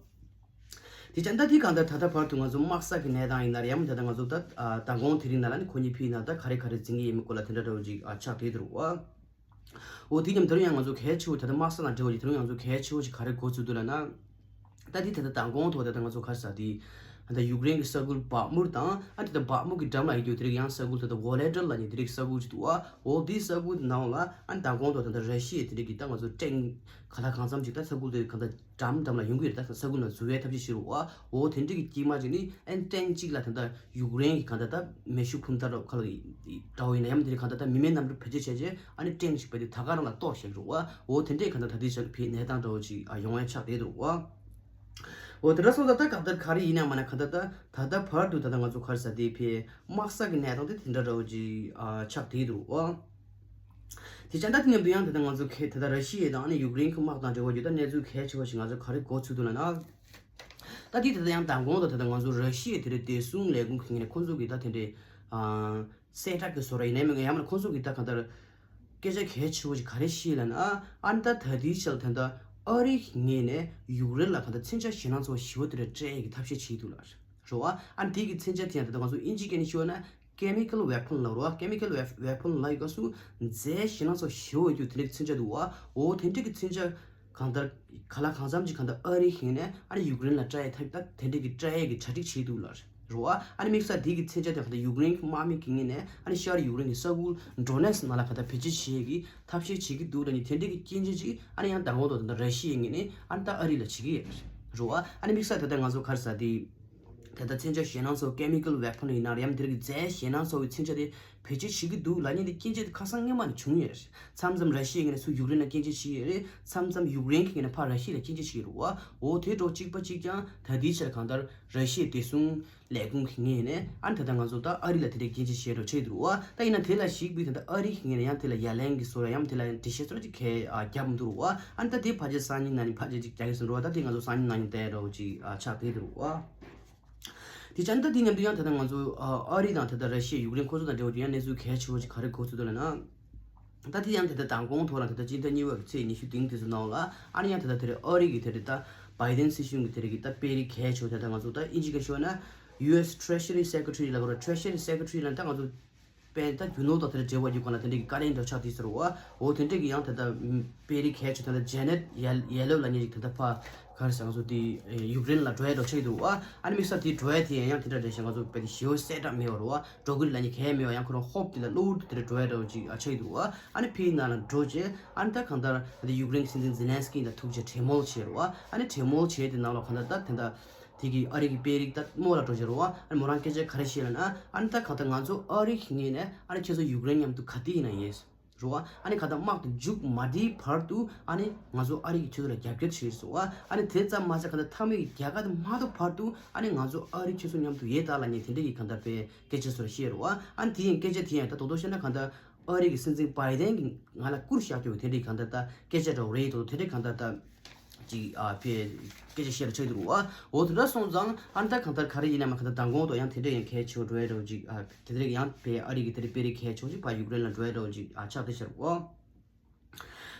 དེ་ཅང་ད་དེ་གང་ལྟར་ད་ལྟ་བར་དུ་ང་ཚོ་དམག་ས་གི་གནས་སྟངས་ཡིན་ན་རེད་ཡང་ད་ལྟ་ང་ཚོ་ད་ཨ་མདང་དགོང་དེ་རིང་ནང་ལ་ནི་ཁོ་གཉིས་ཕིའི་ནང་ད་ག་རེ་ག་རེ་འཛིང་གི་ཡིན་མིན་སྐོར་ལ་དེ་འདྲ་འདྲ་བོ་ཅིག་ཨ་ཆགས་བསྡད་འདུག་བ། འོ་དེ་མཉམ་དེ་རིང་ཡང་ང་ཚོ་གལ་ཆེ་བོ་ད་ལྟ་དམག་ས་དང་འབྲེལ་བ་ཅིག་དེ་རིང་ང་ཚོ་གལ་ཆེ་བོ་ཞིག་ག་རེ་གོ་ཚུལ་འདུག་ལབ་ན། ད་འདི་ད་ལྟ་མདང་དགོང་ཐོག་ད་ལྟ་ང་ཚོ་ག་རེ་ཟ་དེ། ད་ལྟ་ཡུཀ་རེན་གྱི་ས་ཁུལ་བག་མུར་དང་ཨ་ནི་ད་ལྟ་བག་མུར་གྱི་འགྲམ་ལ་ཡོད་རྒྱུ་དེ་རིགས་ཡང་ས་ཁུལ་ད་ལྟ་ཝོ་ལེ་ཏྲལ་ལབ་མཁན་དེ་རིགས་ས་ཁུལ་ཅིག་འདུག་བ། འོ་དེའི་ས་ཁུལ་དེ་ནང་ལ་ཨ་ནི་མདང་དགོང་ཐོག་ད་ལྟ་ར་ཤི་ཡས་དེ་རིགས་ཀྱིས་ད་ང་ཚོ་ཊེང་ག་ལ་གང་འཚམ་ཅིག་ད་ས་ཁུལ་དེ་ག་ད་འགྲམ་འགྲམ་ལ་ཡོང་གི་རེད། ད་ས་ཁུལ་ནང་འཛུལ་བའི་ཐབས་ཤེས་བྱེད་རོགས་བ། འོ་དེ་འདྲ་གི་དཀྱིལ་མ་ཅིག་ནི་ཨ་ནི་ཊེང་གཅིག་ལ་ད་ལྟ་ཡུཀ་རེན་གྱི་ག་ད་ད་མེ་ཤུགས་འཕུར་མདའ་རོགས་ཁ་ལ་འདྲ་བོ་ཡིན་ན་ཡང་དེ་རིགས་ག་ད་ད་མི་མེད་གནམ་གྲུ་བེད་སྤྱོད་བྱས་རྗེས་ཨ་ནི་ཊེང་ཞིག་བེད་དེ་ད་ག་རང་ལ་གཏོར་བཞག་རོགས་བ། འོ་དེ་འདྲས་ག་ད་ད་དེ་ཆ་ཕའི་གནས་སྟངས་འདྲ་བོ་ཅིག་ཨ་ཡོང་བའི་ཆགས་བསྡད་འདུག་བ། འོ་དེ་འདྲ་སོང་ཙང་ད་ག་ད་ག་རེ་ཡིན་ན་མ་ན་ག་ད་ད་ད་ལྟ་བར་དུ་ད་ལྟ་ང་ཚོ་ག་རེ་ཟ་དེ་ཕའི་དམག་ས་གི་གནས་སྟངས་དེ་དེ་འདྲ་འདྲ་བོ་ཅིག་ཨ་ཆགས་བསྡད་འདུག་བ། དེ་ཅང་ད་དེ་མཉམ་དུ་ཡང་ད་ལྟ་ང་ཚོ་ཁེ་ད་ལྟ་ར་ཤི་ཡ་དང་ཨ་ནི་ཡུཀ་རེན་གྱི་དམག་དང་འབྲེལ་བ་ཡོད་ད་གནས་ཚུལ་གལ་ཆེ་བ་ཞིག་ང་ཚོ་ག་རེ་གོ་ཚུལ་འདུག་ལབ་ན། ད་དེ་ད་ལྟ་ཡང་མདང་དགོང་དུ་ད་ལྟ་ང་ཚོ་ར་ཤི་ཡའི་དེ་རེད་བདེ་སྲུང་ལས་ཁུངས་ཀྱི་ངོས་ནས་ཁོང་ཚོ་གི་ད་དེ་འདྲའི་ཨ་གསལ་བསྒྲགས་ཀྱི་བཟོ་འདྲ་ཡིན་ནའི་མིན་ཡང་མིན་ཁོང་ཚོ་གི་ད་གང་ལྟར་སྐད་ཆ་གལ་ཆེ་བོ་ཞིག་ག་རེ་བཤད་ལབ་ན། ཨ་ནི་ད་ད་ལྟའི་ཆར་ད་ལྟ་ཨ་རི་གི་ངོས་ནས་ཡུཀ་རེན་ལ་གང་ལྟར་མཚོན་ཆ་ཞེད་སྣང་ཚ་བོ་ཞེ་པོ་དེ་འདྲ་སྤྲད་ཡས་ཀྱི་ཐབས་ཤེས་བྱེད་ཀྱི་འདུག་ལ་རེད་བ། ཨ་ནི་དེ་གི་མཚོན་ཆ་དེ་ཡང་ད་ལྟ་ང་ཚོ་ཨིན་ཇི་སྐད་ནས་ཤོད་ན་ཀེ་མི་ཀལ་ཝེ་པོན་ལབ་རེད་བ། ཀེ་མི་ཀལ་ཝེ་པོན་ལབ་ཡི་སྐབས་སུ་རྫས་ཞེད་སྣང་ཚ་བོ་ཞེ་པོ་ཡོད་རྒྱུ་དེ་འདྲའི་མཚོན་ཆ་འདུག་བ། འོ་དེ་འདྲའི་གི་མཚོན་ཆ་གང་ལྟར་ག་ལ་གང་འཚམ་ཅིག་གང་ལྟར་ཨ་རི་གི་ངོས་ནས་ཨ་ནི་ཡུཀ་རེན་ལ་སྤྲད་ཡས་ཐབས་ད་དེ་འདྲའི་གི་སྤྲད་ཡས་ཀྱི་གྲ་སྒྲིག་བྱེད་འདུག་ལ་རེད་བ། ཨ་ནི་དམིགས་བསལ་དེ་གི་མཚོན་ཆ་དེ་གང་ལྟར་ཡུཀ་རེན་གྱི་དམག་མི་གི་ངོས་ནས་ཨ་ནི་ཤར་ཡུཀ་རེན་གྱི་ས་ཁུལ་ཌོ་ནེ་སི་ནང་ལ་གང་ལྟར་བེད་སྤྱོད་བྱེད་ཡས་ཀྱི་ཐབས་ཤེས་བྱེད་ཀྱི་འདུག་ལབ་ནི་དེ་འདྲའི་གི་སྐྱོན་བརྗོད་ཅིག་ཨ་ནི་ཡང་མདང་དགོང་དུ་ད་ལྟ་ར་ཤི་ཡའི་ངོས་ནས་ཨ་ནི་ད་ཨ་རི་ལ་བྱེད་ཀྱི་ཡོད་རེད་བ། ཨ་ནི་དམིགས་བསལ་ད་ལྟ་ང་ཚོ་ག་རེ་ཟ་དེ། ད་ལྟ་མཚོན་ཆ་ཞེད་སྣང་ཚ་བོ་ཀེ་མི་ཀལ་ཝེ་པོན་ཡིན་ན་རེད་ཡང་དེ་རིགས་རྫས་ཞེད་སྣང་ཚ་བོའི་མཚོན་ཆ་དེ་བེད་སྤྱོད་བྱེད་ཀྱི་འདུག་ལབ་མཁན་དེ་སྐྱོན་བརྗོད་དེ་ཁ་སང་སྔོན་མ་ནས་བྱུང་ཡོད་རེད། མཚམས་མཚམས་ར་ཤི་ཡའི་ངོས་ནས་ཚུར་ཡུཀ་རེན་ལ་སྐྱོན་བརྗོད་བྱེད་ཀྱི་ཡོད་རེད། མཚམས་མཚམས་ཡུཀ་རེན་གྱི་ངོས་ནས་ཕར་ར་ཤི་ཡ་ལ་སྐྱོན་བརྗོད་བྱེད་ཀྱི་རེད་བ། འོ་དེ་འདྲ་གཅིག་པ་གཅིག་རྐྱང་ད་ལྟའི་ཆར་གང་ལྟར་ར་ཤི་ཡའི་བདེ་སྲུང་ལས་ཁུངས་ཀྱི་ངོས་ནས་ཨ་ནི་ད་ལྟ་ང་ཚོ་ད་ཨ་རི་ལ་དེ་འདྲའི་སྐྱོན་བརྗོད་བྱས་འགྲོ་བྱས་འདུག་བ། ད་ཡིན་ན་དེ་ལ་གཞིགས་པའི་ད་ལྟ་ཨ་རི་གི་ངོས་ནས་ཡང་དེ་ལ་ཡ་ལན་གྱི་བཟོ་འདྲ་ཡང་དེ་ལ་ཡང་འགྲེལ་བཤད་བཟོ་འདྲ་ཅིག་གས་ཨ་བརྒྱབ་མི་འདུག་བ། ཨ་ནི་ད་དེ་ཕལ་ཆེར་སང་ཉིན་གནངས་ཉིན་ཕལ་ཆེར་ཅིག་རྒྱག་གི་ཟིན་འགྲོ་བ། ད་དེ་ང་ཚོ་སང་ཉིན་གནངས་ཉིན་བལྟ་ཡ་འདྲ་བོ་ཅིག་ཨ་ཆགས་བསྡད་འདུག་བ། དེ་ཅང་ད་དེ་མཉམ་དུ་ཡང་ད་ལྟ་ང་ཚོ་ཨ་ཨ་རི་དང་ད་ལྟ་ར་ཤི་ཡ་ཡུཀ་རེན་ཁོ་ཚོ་དང་འབྲེལ་བ་དེ་ཡང་གནས་ཚུལ་གལ་ཆེ་བོ་ཅིག་ག་རེ་གོ་ཚུལ་འདུག་ལབ་ན། ད་དེ་ཡང་ད་ལྟ་མདང་དགོང་ཐོག་རང་ད་ལྟ་སྤྱི་ཟླ་གཉིས་པ་གི་ཚེས་ཉི་ཤུ་རྩ་གཅིག་ནང་ལ་ཨ་ནི་ཡང་ད་ལྟ་དེ་རེད་ཨ་རི་གི་དེ་རེད་ད་བྷའི་ཌེན་སྲིད་གཞུང་གི་དེ་རེད་གི་ད་དཔོན་རིགས་གལ་ཆེ་བོ་ད་ལྟ་ང་ཚོ་ད་ཨིན་ཇི་སྐད་ཤོད་ན་ཡུ་ཨེས་ཊི་རེ་ཤ་རི་སེ་ཀེ་ཊ་རི་ལབ་དགོས་རེད། ཊི་རེ་ཤ་རི་སེ་ཀེ་ཊ་རི་ལབ་ད་ང་ཚོ་ པའི་ད་རྒྱུ་ནོར་དང་དེ་འདྲ་འབྲེལ་བ་ཡོད་ག་ལ་དེ་འདྲ་གི་བཀའ་དྲིན་འདྲ་ཆགས་དེ་ཟེར་བ། འོ་དེ་འདྲ་གི་ཡང་དེ་ད་དཔོན་རིགས་གལ་ཆེ་དེ་འདྲ་ཇེ་ནེད་ཡེ་ལེབ་ལབ་མཁན་ཅིག་དེ་ད་ཕ་ག་རེ་ཟེར་ང་ཚོ་དེ་ཡུཀ་རེན་ལ་འགྲོ་ཡ་འདྲ་ཆགས་འདུག་བ། ཨ་ནི་དམིགས་བསལ་དེ་འགྲོ་ཡ་དེ་ཡང་དེ་འདྲ་རེད་ཤག་ང་ཚོ་དཔེ་དེ་ཞེ་པོ་གསལ་བསྒྲགས་མེད་པ་རེད་བ། འགྲོ་གི་རེད་ལབ་མཁན་གང་ཡང་མེད་པ། ཡང་ཁོ་རང་ཧོབ་དེ་ལ་གློ་བུར་དུ་དེ་འདྲ་འགྲོ་ཡ་འདྲ་ཅིག་ཆགས་འདུག་བ། ཨ་ནི་དཔོན་ནང་ལ་འགྲོ་རྗེས་ཨ་ནི་ད་གང་ལྟར་ད་ཡུཀ་རེན་གྱི་སྲིད་འཛིན་ཛེ་ལན་སི་ཀི་ལ་ཐུག་རྗེས་གྲོས་མོལ་བྱས་རེད་བ། ཨ་ནི་གྲོས་མོལ་བྱས་དེ་ནང་ལ་གང་ལྟར་ད་དེ་འདྲ་དེ་གི་ཨ་རི་གི་དཔོན་རིགས་ད་རྨོ་ལ་འགྲོ་བྱས་རེད་བ། ཨ་ནི་མོ་རང་སྐད་ཆ་ག་རེ་བཤད་ལབ་ན། ཨ་ནི་ད་གང་ལྟར་ང་ཚོ་ཨ་རི་གི་ངོས་ནས་ཨ་ནི་ཁྱེད་ཚོ་ཡུཀ་རེན་མཉམ་དུ་ག་དུས་ཡིན་ན་ཡིན་རེད་བ། ཨ་ནི་གང་ལྟར་དམག་དེ་མཇུག་མ་སྒྲིལ་བར་དུ་ཨ་ནི་ང་ཚོ་ཨ་རི་གི་ཁྱེད་ཚོ་ལ་རྒྱབ་སྐྱོར་བྱེད་རེད་བ། ཨ་ནི་དེ་ཙམ་མ་ཟད་གང་ལྟར་མཐའ་མའི་རྒྱལ་ཁ་དེ་མ་ཐོབ་བར་དུ་ཨ་ནི་ང་ཚོ་ཨ་རི་ཁྱེད་ཚོ་མཉམ་དུ་ཡོད་ད་ལབ་མཁན་དེ་འདྲ་གི་གང་ལྟར་དཔེ་སྐད་ཆ་ཚོ་ལ་བཤད་རེད་བ། ཨ་ནི་དེ་ཡིན་སྐད་ཆ་དེ་ཡང་ད་དོ་དོ་བཤད་ན་གང་ལྟར་ཨ་རི་གི་སྲིད་འཛིན་བྷའི་ཌེན་གྱིས་ང་ལ་བཀུར་བཞག་རྒྱུ་དེ་འདྲའི་གང་ལྟར་ད་སྐད་ཆ་འདྲ་བོ་རེད་དོ། དེ་འདྲའི་གང་ལྟར་ད་ཅིག་ཨ་ཕའི་སྐད་ཆ་བཤད་ལ་ཆགས་འདུག་བ། འོ་དེ་འདྲ་སོང་ཙང་ཨ་ནི་ད་གང་ལྟར་ག་རེ་ཡིན་ན་མ་གང་ལྟར་མདང་དགོང་དུ་ཡང་དེ་འདྲའི་ཡང་གལ་ཆེ་བོ་འགྲོ་ཡ་འདྲ་བོ་ཅིག་ཨ་དེ་འདྲའི་ཡང་ཕའི་ཨ་རི་གི་དེ་འདྲའི་དཔོན་རིགས་གལ་ཆེ་བོ་ཅིག་ཕ་ཡུཀ་རེན་ལ་འགྲོ་ཡ་འདྲ་བོ་ཅིག་ཨ་ཆགས་བསྡད་ཤག་བ།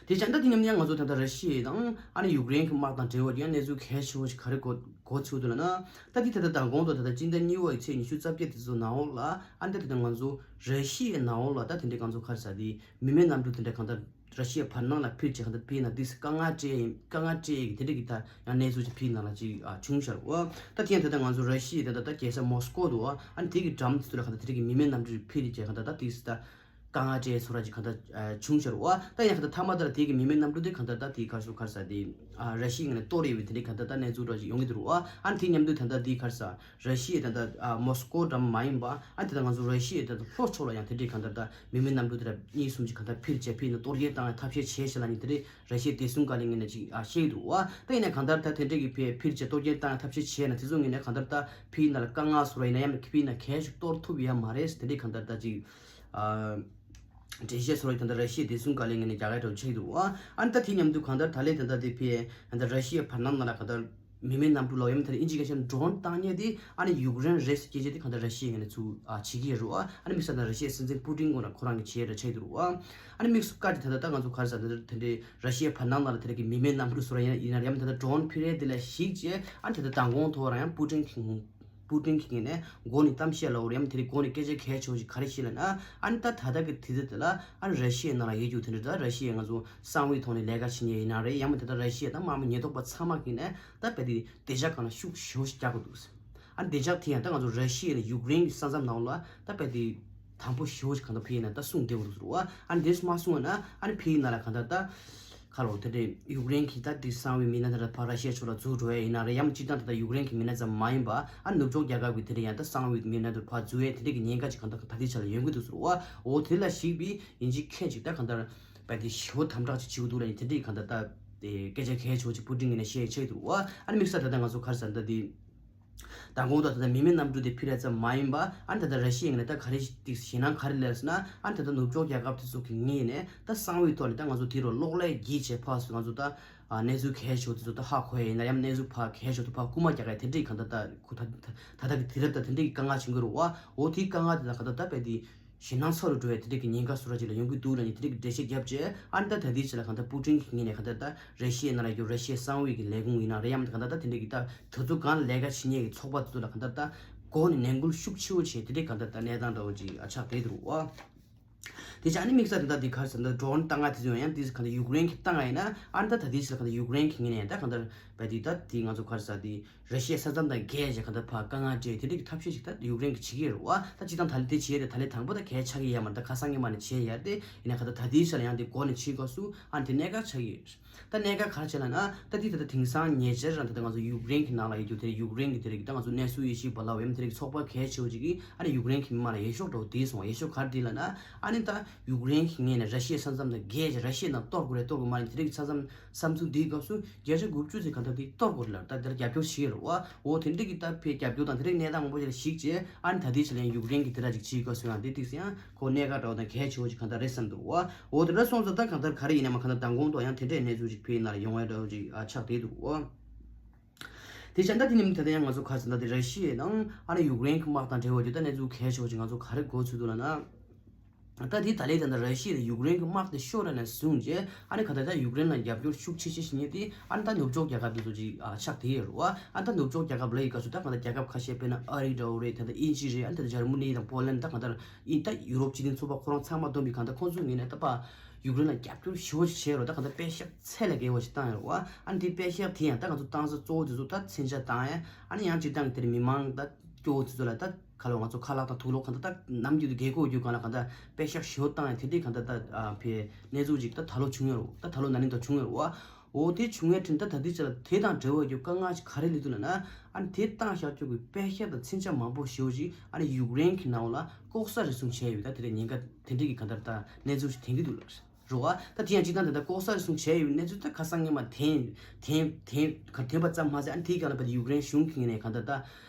དེ་བྱས་ད་དེ་མཉམ་དུ་ཡང་ང་ཚོ་ད་ལྟ་ར་ཤི་ཡ་དང་ཨ་ནི་ཡུཀ་རེན་གྱི་དམག་དང་འབྲེལ་བ་ཡང་གནས་ཚུལ་གལ་ཆེ་བོ་ཞིག་ག་རེ་གོ་གོ་ཚུལ་འདུག་ལབ་ན། ད་དེ་ད་ལྟ་མདང་དགོང་དུ་ད་ལྟ་སྤྱི་ཟླ་གཉིས་པ་ཡི་ཚེས་ཉི་ཤུ་རྩ་བརྒྱད་དེ་ཚོ་ནང་འོག་ལ་ཨ་ནི་ད་ད་ལྟ་ང་ཚོ་ར་ཤི་ཡའི་ནང་འོག་ལ་ད་དེ་འདྲའི་ང་ཚོ་ག་རེ་ཟེར་དེ་མི་མེད་གནམ་གྲུ་དེ་འདྲ་གང་ལྟར་ར་ཤི་ཡའི་བར་སྣང་ལ་འཕུར་བྱས་གང་ལྟར་དཔེར་ན་དེ་དཀའ་ངལ་འཕྲད་དཀའ་ངལ་འཕྲད་ཡས་ཀྱི་དེ་འདྲ་གི་ད་ཡང་གནས་ཚུལ་ཅིག་དཔེར་ན་ལ་ཅིག་བྱུང་ཤར་བ། ད་དེ་ཡང་ད་ལྟ་ང་ཚོ་ར་ཤི་ཡའི་ད་ལྟ་ད་རྒྱལ་ས་མོ་སི་ཀོ་འདུག་བ། ཨ་ནི་དེ་གི་འགྲམ་དེ་ཚོ་ལ་གང་ལྟར་དེ་འདྲ་གི་མི་མེད་གནམ་གྲུ་འཕུར་བྱས་གང་ལྟར་ད་དེ་ད། དཀའ་ངལ་འཕྲད་ཚོར་བ་ཅིག་གང་ལྟར་བྱུང་ཤར་བ། ད་ཡང་གང་ལྟར་མཐའ་མ་ལྟར་དེ་གི་མི་མེད་གནམ་གྲུ་དེ་གང་ལྟར་ད་དེ་གར་སོ་གར་ས་དེ་ར་ཤི་ཡའི་ངོས་ནས་གཏོར་ཡོད་པའི་དེ་འདྲའི་གང་ལྟར་ད་གནས་ཚུལ་འདྲ་ཅིག་ཡོང་གི་འདུག་བ། ཨ་ནི་དེ་མཉམ་དུ་ད་ལྟ་དེ་གར་ས་ར་ཤི་ཡའི་ད་ལྟ་མོ་སི་ཀོ་འགྲམ་མ་ཡིན་པ་ཨ་ནི་ད་ལྟ་ང་ཚོ་ར་ཤི་ཡའི་ད་ལྟ་ལྷོ་ཕྱོགས་ལ་ཡང་དེ་འདྲའི་གང་ལྟར་ད་མི་མེད་གནམ་གྲུ་དེ་འདྲ་གཉིས་གསུམ་ཅིག་གང་ལྟར་འཕུར་བྱས་ཕྱིན་ནས་གཏོར་རྒོལ་བཏང་བའི་ཐབས་ཤེས་བྱས་ཤག་ལབ་མཁན་དེ་འདྲའི་ར་ཤི་ཡའི་བདེ་སྲུང་བཀའ་བློན་ངོས་ནས་ཅིག་བཤད་ཀྱི་འདུག་བ། ད་ཡིན་ན་གང་ལྟར་ད་དེ་འདྲའི་གི་ཕེ་ཕུར་བྱས་གཏོར་རྒོལ་བཏང་བའི་ཐབས་ཤེས་བྱས་ན་དེ་ཚོ་ངོས་ནས་གང་ལྟར་ད་ཕེ་ཡིན་ན་ལ་དཀའ་ངལ་བཟོ་ར་ཡིན་ན་ཡང་ཕེ་ཡིན་ན་གལ་ཞིག་གཏོར་ཐུབ་ཡ་མ་རེད་དེ་འདྲའི་གང་ལྟར་ད་ཅིག་འགྲེལ་བཤད་སོགས་ད་ལྟ་ར་ཤི་ཡའི་བདེ་སྲུང་བཀའ་བློན་ངོས་ནས་རྒྱག་ཡ་འདྲ་བོ་ཆགས་འདུག་བ། ཨ་ནི་ད་དེ་མཉམ་དུ་གང་ལྟར་ད་ལན་ད་ལྟ་དེ་ཕི་ད་ལྟ་ར་ཤི་ཡའི་བར་སྣང་ནང་ལ་གང་ལྟར་མི་མེད་གནམ་གྲུ་ལབ་ཡ་མིན་ད་ལྟ་ཨིན་ཇི་སྐད་ཆ་ཌོ་རོན་བཏང་མཁན་དེ་ཨ་ནི་ཡུཀ་རེན་རེད་ཟེར་སྐད་ཆ་དེ་གང་ལྟར་ར་ཤི་ཡའི་ངོས་ནས་ཚུར་བྱེད་ཀྱི་ཡོད་རེད་བ། ཨ་ནི་དམིགས་བསལ་ད་ར་ཤི་ཡའི་སྲིད་འཛིན་པུ་ཏིན་ཁོ་རང་ཁོ་རང་གིས་བྱས་རེད་ཆགས་འདུག་བ། ཨ་ནི་དམིགས་སུ་བཀར་ཏེ་ད་ལྟ་ད་ང་ཚོ་ག་རེ་ཟེར་ད་ལྟ་དེ་འདྲའི་ར་ཤི་ཡའི་བར་སྣང་ནང་ལ་དེ་འདྲ་གི་མི་མེད་གནམ་གྲུ་བཟོ་ར་ཡིན་ན་ཡིན་ན་ཡང་ད་ལྟ་ཌོ་རོན་ཕུལ་རེད་དེ་ལ་གཞིགས་བྱས་ཨ་ནི་ད་ལྟ་མདང་དགོང་ཐོག་རང་ཡང་པུ་ཏིན་གྱིས་པུ་ཏིན་གྱི་ངོས་ནས་མགོ་ནས་གཏམ་བཤད་ལབ་རེད་ཡང་དེ་རིང་མགོ་ནས་སྐད་ཆ་གལ་ཆེ་བོ་ཞིག་ག་རེ་བཤད་ལབ་ན། ཨ་ནི་ད་ད་ལྟ་གི་དུས་ཚོད་དེ་ལ་ཨ་ནི་ར་ཤི་ཡའི་ནང་ལ་ཡོད་རྒྱུ་དེ་འདྲ་ད་ར་ཤི་ཡའི་ང་ཚོ་གསང་བའི་ཐོག་ནས་ལས་ཀ་བྱེད་མཁན་ཡིན་ན་རེད་ཡང་མིན་ད་ལྟ་ར་ཤི་ཡ་དང་དམག་མི་ཉེན་རྟོག་པ་ཚང་མ་གི་ནས་ད་རྦད་དེ་བདེ་འཇགས་སྒང་ལ་ཤུགས་ཆེ་བོ་ཞིག་རྒྱག་དགོས་འདུག་ཨ་ནི་བདེ་འཇགས་དེ་ཡང་ད་ང་ཚོ་ར་ཤི་ཡ་ནས་ཡུཀ་རེན་གྱི་ས་མཚམས་ནང་ལ་ད་རྦད་དེ་དམ་པོ་ཞེ་པོ་ཞིག་གང་ལྟར་ཕི་ཡིན་ན་ད་སྲུང་བདེ་བོ་འདུག་ཟེར་བ། ཨ་ནི་དེ་མ་སྲུང་བ་ན་ཨ་ནི་ཕི་ཡིན་ན་ལ་གང་ལྟར་ད། ཁ་ལོ་དེ་འདྲའི་ཡུཀ་རེན་གྱི་ད་དེ་གསང་བའི་མི་སྣ་དེ་འདྲ་ཕར་ར་ཤི་ཡ་ཕྱོགས་ལ་འཛུལ་འགྲོ་ཡ་ཡིན་ན་རེད་ཡང་སྤྱིར་བཏང་ད་ལྟ་ཡུཀ་རེན་གྱི་མི་སྣ་ཙམ་མ་ཡིན་པ་ཨ་ནུབ་ཕྱོགས་རྒྱལ་ཁབ་ཀྱི་དེ་འདྲ་ཡང་ད་གསང་བའི་མི་སྣ་དེ་ཕར་འཛུལ་ཡ་དེ་འདྲའི་གི་ཉེན་ཁ་ཅིག་གང་ལྟར་ད་ལྟའི་ཆ་ལ་ཡོང་གི་འདུག་ཟེར་བ། འོ་དེ་ལ་གཞིགས་པའི་ཡིན་གཅིག་མཁན་ཅིག་ད་གང་ལྟར་རྦད་དེ་ཞེ་པོ་དམ་དྲག་ཅིག་བྱེད་ཀྱི་འདུག་ལ་ཡིན་དེ་འདྲའི་གང་ལྟར་ད་དེ་སྐད་ཆ་གལ་ཆེ་བོ་ཅིག་པུ་ཏིན་གྱི་ནས་བཤད་ཆགས་འདུག་བ། ཨ་ནི་དམིགས་བསལ་ད་ལྟ་ང་ཚོ་ག་རེ་ཟེར་ད་དེ། མདང་དགོང་དུ་ད་ལྟ་མི་མེད་གནམ་གྲུ་དེ་ཕུལ་ཡ་ཙམ་མ་ཡིན་པ་ཨ་ནི་ད་ལྟ་ར་ཤི་ཡའི་ངོས་ནས་ད་ག་རེ་ཞིག་ཞེད་སྣང་ག་རེ་སླེབས་ཟེར་ན་ཨ་ནི་ད་ལྟ་ནུབ་ཕྱོགས་རྒྱལ་ཁབ་དེ་ཚོ་གི་ངོས་ནས་ད་གསང་བའི་ཐོག་ནས་ད་ང་ཚོ་དེ་རུ་གློག་ཀླད་བརྒྱུད་བྱས་ཕར་ཚུར་ང་ཚོ་ད་གནས་ཚུལ་གལ་ཆེ་བོ་དེ་ཚོ་ད་ཧ་གོ་ཡ་ཡིན་ན་ཡང་གནས་ཚུལ་ཕར་གལ་ཆེ་བོ་དེ་ཕར་རྐུ་མ་རྒྱག་ཡ་དེ་འདྲའི་གང་ལྟར་ད་ཁོ་ད་ད་ད་ལྟ་གི་དུས་རབས་ད་དེ་འདྲའི་གི་དཀའ་ངལ་བྱུང་གི་རེད་བ། འོ་དེའི་དཀའ་ངལ་དེ་ད་གང་ལྟར་ད་རྦད་དེ། ཞེད་སྣང་ཚ་རུ་འགྲོ་བའི་དེ་འདྲའི་གི་ཉེན་ཁ་བཟོ་འདྲ་ཅིག་ལ་ཡོང་གི་འདུག་ལབ་ནས་དེ་འདྲའི་གི་འགྲེལ་བཤད་བརྒྱབ་རྗེས་ཨ་ནི་ད་ད་ལྟའི་ཆ་ལ་གང་ལྟར་པུ་ཏིན་གྱི་ངོས་ནས་གང་ལྟར་ད་ར་ཤི་ཡའི་ནང་ལ་ཡོད་ར་ཤི་ཡའི་གསང་བའི་གི་ལས་ཁུངས་ཡིན་ན་རེད་ཡང་གང་ལྟར་ད་དེ་འདྲའི་གི་ད་དེ་ཚོ་སྒང་ལ་ལས་ཀ་བྱེད་མཁན་གྱི་ཚོགས་པ་དེ་ཚོ་ལ་གང་ལྟར་ད་མགོ་ནས་ནན་སྐུལ་ཤུགས་ཆེ་བོ་བྱས་དེ་འདྲའི་གང་ལྟར་ད་གནས་སྟངས་འདྲ་བོ་ཅིག་ཨ་ཆགས་བསྡད་འདུག་བ། དེ་བྱས་ཨ་ནི་དམིགས་བསལ་དེ་ད་དེ་ག་རེ་ཟེར་ན་ཌོ་རོན་བཏང་ཡ་དེ་ཚོ་ཡང་དེ་གང་ལྟར་ཡུཀ་རེན་གྱིས་བཏང་ཡ་ཡིན་ན་ཨ་ནི་ད་ད་ལྟའི་ཆ་ལ་གང་ལྟར་ཡུཀ་རེན་གྱི་ངོས་ནས་ཡང་ད་གང་ལྟར་བས་དེ་ད་དེ་ང་ཚོ་ག་རེ་ཟེར་དེ། ར་ཤི་ཡའི་ས་མཚམས་དང་བརྒལ་བྱས་གང་ལྟར་ཕར་དཀའ་ངལ་འཕྲད་དེ་འདྲ་གི་ཐབས་ཤེས་ཤིག་ད་ཡུཀ་རེན་གྱིས་བྱེད་ཀྱི་ཡོད་རེད་བ། ད་སྤྱིར་བཏང་ད་ལན་དེ་བྱས་ཏེ་ད་ལན་དང་པོ་ད་གལ་ཆགས་ཀྱི་ཡོད་མ་རེད། ད་ཁ་སང་ཉི་མ་ནས་བྱས་ཡོད་རེད་དེ་ཡིན་ན་གང་ལྟར་ད་ལྟའི་ཆ་ལ་ཡང་དེ་འགོ་ནས་ཕྱིའི་སྐབས་སུ་ཨ་ནི་དེ་གནད་འགག་ཆགས་ཀྱི་ཡོད་རེད། ད་གནད་འགག་ག་རེ་བྱས་ལབ་ན་ད་དེ་ད་ལྟ་དེང་སང་ཉེ་ཆར་རང་ད་ལྟ་ང་ཚོ་ཡུཀ་རེན་གྱི་ནང་ལ་ཡོད་རྒྱུ་དེ་ཡུཀ་རེན་གྱི་དེ་རིགས་ད་ང་ཚོ་གནས་ཚུལ་དབྱེ་ཞིབ་པ་ལབ་ཡོད་མ་དེ་རིགས་ཚོགས་པ་གལ་ཆེ་བོ་ཅིག་གིས་ཨ་ནི་ཡུཀ་རེན་གྱི་མི་མང་ལ་འོས་ཤོག་འདྲ་བོ་དེ་སོང་བ། འོས་ཤོག་ག་རེ་དེ་ལབ་ན་ཨ་ནི་ད་ཡུཀ་རེན་གྱི་ངོས་ནས་ར་ཤི་ཡའི་ས་མཚམས་དང་བརྒལ་བྱས་ར་ཤི་ཡའི་ནང་གཏོར་དགོས་རེད་གཏོར་དགོས་མ་རེད་དེ་རིགས་ས་མཚམས་བསམ་ཚུལ་འདིའི་སྐབས་སུ་བརྒྱ་ཆ་དགུ་བཅུ་ཙམ་གང་ལྟར་དེ་གཏོར་དགོས་རེད་ལབ་ད་དེར་རྒྱབ་སྐྱོར་བྱེད་ཀྱི་རེད་བ། འོ་དེ་འདྲ་གི་ད་ཕའི་རྒྱབ་སྐྱོར་དང་དེ་འདྲའི་གནས་སྟངས་མང་པོ་ཞིག་ལ་གཞིགས་བྱས་ཨ་ནི་ད་ལྟའི་ཆ་ལ་ཡང་ཡུཀ་རེན་གྱི་དེ་འདྲ་ཅིག་བྱེད་དགོས་སོང་ཡང་དེ་ཏིག་ཙམ་ཡང་ཁོ་གནད་འགག་འདྲ་བོ་དང་གལ་ཆེ་བོ་ཞིག་གང་ལྟར་རེད་བསམ་འདུག་བ། འོ་དེ་འདྲ་སོང་ཙང་ད་གང་ལྟར་ག་རེ་ཡིན་ན་མ་གང་ལྟར་མདང་དགོང་དུ་ཡང་དེ་འདྲའི་གནས་ཚུལ་ཞིག་ཕའི་ནང་ལ་ཡོང་བའི་འདྲ་བོ་ཅིག་ཨ་ཆགས་བསྡད་འདུག་བ། དེ་བྱས་ད་དེ་ནི་ད་ལྟ་ཡང་ང་ཚོ་ག་རེ་ཟེར་ན་ད་ལྟ་ར་ཤི་ཡ་དང་ཨ་ནི་ཡུཀ་རེན་གྱི་དམག་དང་འབྲེལ་བ་ཅིག་ད་གནས་ཚུལ་གལ་ཆེ་བོ་ཅིག་ང་ཚོ་ག་རེ་གོ་ཚུལ་འདུག་ལབ་ན། ད་དེ་ད་ལན་ད་ལྟ་ར་ཤི་ཡ་དང་ཡུཀ་རེན་གྱི་དམག་དེ་ཤོར་ནས་བཟུང་རྗེས་ཨ་ནི་ག་ད་ད་ཡུཀ་རེན་ལ་རྒྱབ་སྐྱོར་ཤུགས་ཆེ་ཆེ་ཞིག་བྱས་ཏེ་ཨ་ནི་ད་ནུབ་ཕྱོགས་རྒྱལ་ཁབ་དེ་ཚོ་ཅིག་ཨ་ཆགས་བསྡད་ཡོད་རེད་བ། ཨ་ནི་ད་ནུབ་ཕྱོགས་རྒྱལ་ཁབ་ལ་ཡི་ག་ཚོད་ད་ག་ད་རྒྱལ་ཁབ་ཁ་ཤས་དཔེར་ན་ཨ་རི་འདྲ་བོ་རེད། ད་ད་དབྱིན་ཇི་རེད། ཨ་ནི་ད་ད་འཇར་མ་ནི་དང་པོ་ལན་ད་ག་ད་ཨིན་ད་ཡུ་རོབ་སྤྱི་མཐུན་ཚོགས་པ་ཁོ་རང་ཚང་མ་བསྡོམས་པའི་ག་ད་ཁོང་ཚོ་ངོས་ནས་ད་པ་ཡུཀ་རེན་ལ་རྒྱབ་སྐྱོར་ཞེ་པོ་ཅིག་བྱས་རོགས། ད་ག་ད་པེ་ཤག་ཚད་ལས་བརྒལ་བ་ཞིག་བཏང་ཡོད་རེད་བ། ཨ་ནི་དེ་པེ་ཤག་དེ་ཡང་ད་ང་ཚོ་བཏང་ས་གཙོ་བོ་དེ་ཚོ་ད་མཚོན་ཆ་བཏང་ཡ་ཨ་ནི་ཡང་སྤྱིར་བཏང་གི་དེར་མི་མང་ད་སྐྱོ་བོ་དེ་ཚོ་ལ་ད་ག་ལ་ང་ཚོ་ཁ་ལག་དང་དུག་ལོག་གང་ལྟར་ད་ནམ་རྒྱུན་དུ་རྒྱལ་ཁོག་རྒྱུ་གང་ལ་གང་ལྟར་པེ་ཤག་ཞོ་བཏང་ཡ་དེ་འདྲའི་གང་ལྟར་ད་ཨ་ཕའི་གནས་ཚུལ་ཅིག་ད་ད་ལོ་བྱུང་ཡོད་རེད། ད་ད་ལོ་ན་ནིང་ད་བྱུང་ཡོད་རེད་བ། འོ་དེ་བྱུང་ཡ་དྲིན་ད་ད་ལྟའི་ཆ་ལ་དེ་དང་འབྲེལ་བ་རྒྱུ་དཀའ་ངལ་ཅིག་ག་རེ་སླེབས་འདུག་ལབ་ན་ཨ་ནི་དེ་བཏང་བཞག་རྒྱུ་གི་པེ་ཤག་དང་མཚོན་ཆ་མང་པོ་ཞེ་པོ་ཅིག་ཨ་ནི་ཡུཀ་རེན་གྱི་ནང་ལ་ལྐོག་ཟ་རེ་ཟུང་བྱས་ཡོད། ད་དེ་འདྲའི་ཉེན་ཁ་དེ་འདྲའི་གི་གང་ལྟར་ད་གནས་ཚུལ་ཞིག་ཐོན་གྱི་འདུག་ལབ། རེད་བ། ད་དེ་ཡང་སྤྱིར་བཏང་དེ་ལྟར་ལྐོག་ཟ་རེ་ཟུང་བྱས་ཡོད་གནས་ཚུལ་ད་ཁ་སང་ཉི་མ་ཐོན་ཐོན་ཐོན་ག་ཐོན་པ་ཙམ་མ་ཟད་ཨ་ནི་དེའི་སྒང་ལ་བལ་ཡུཀ་རེན་གཞུང་གི་ངོས་ནས་གང་ལྟར་ད་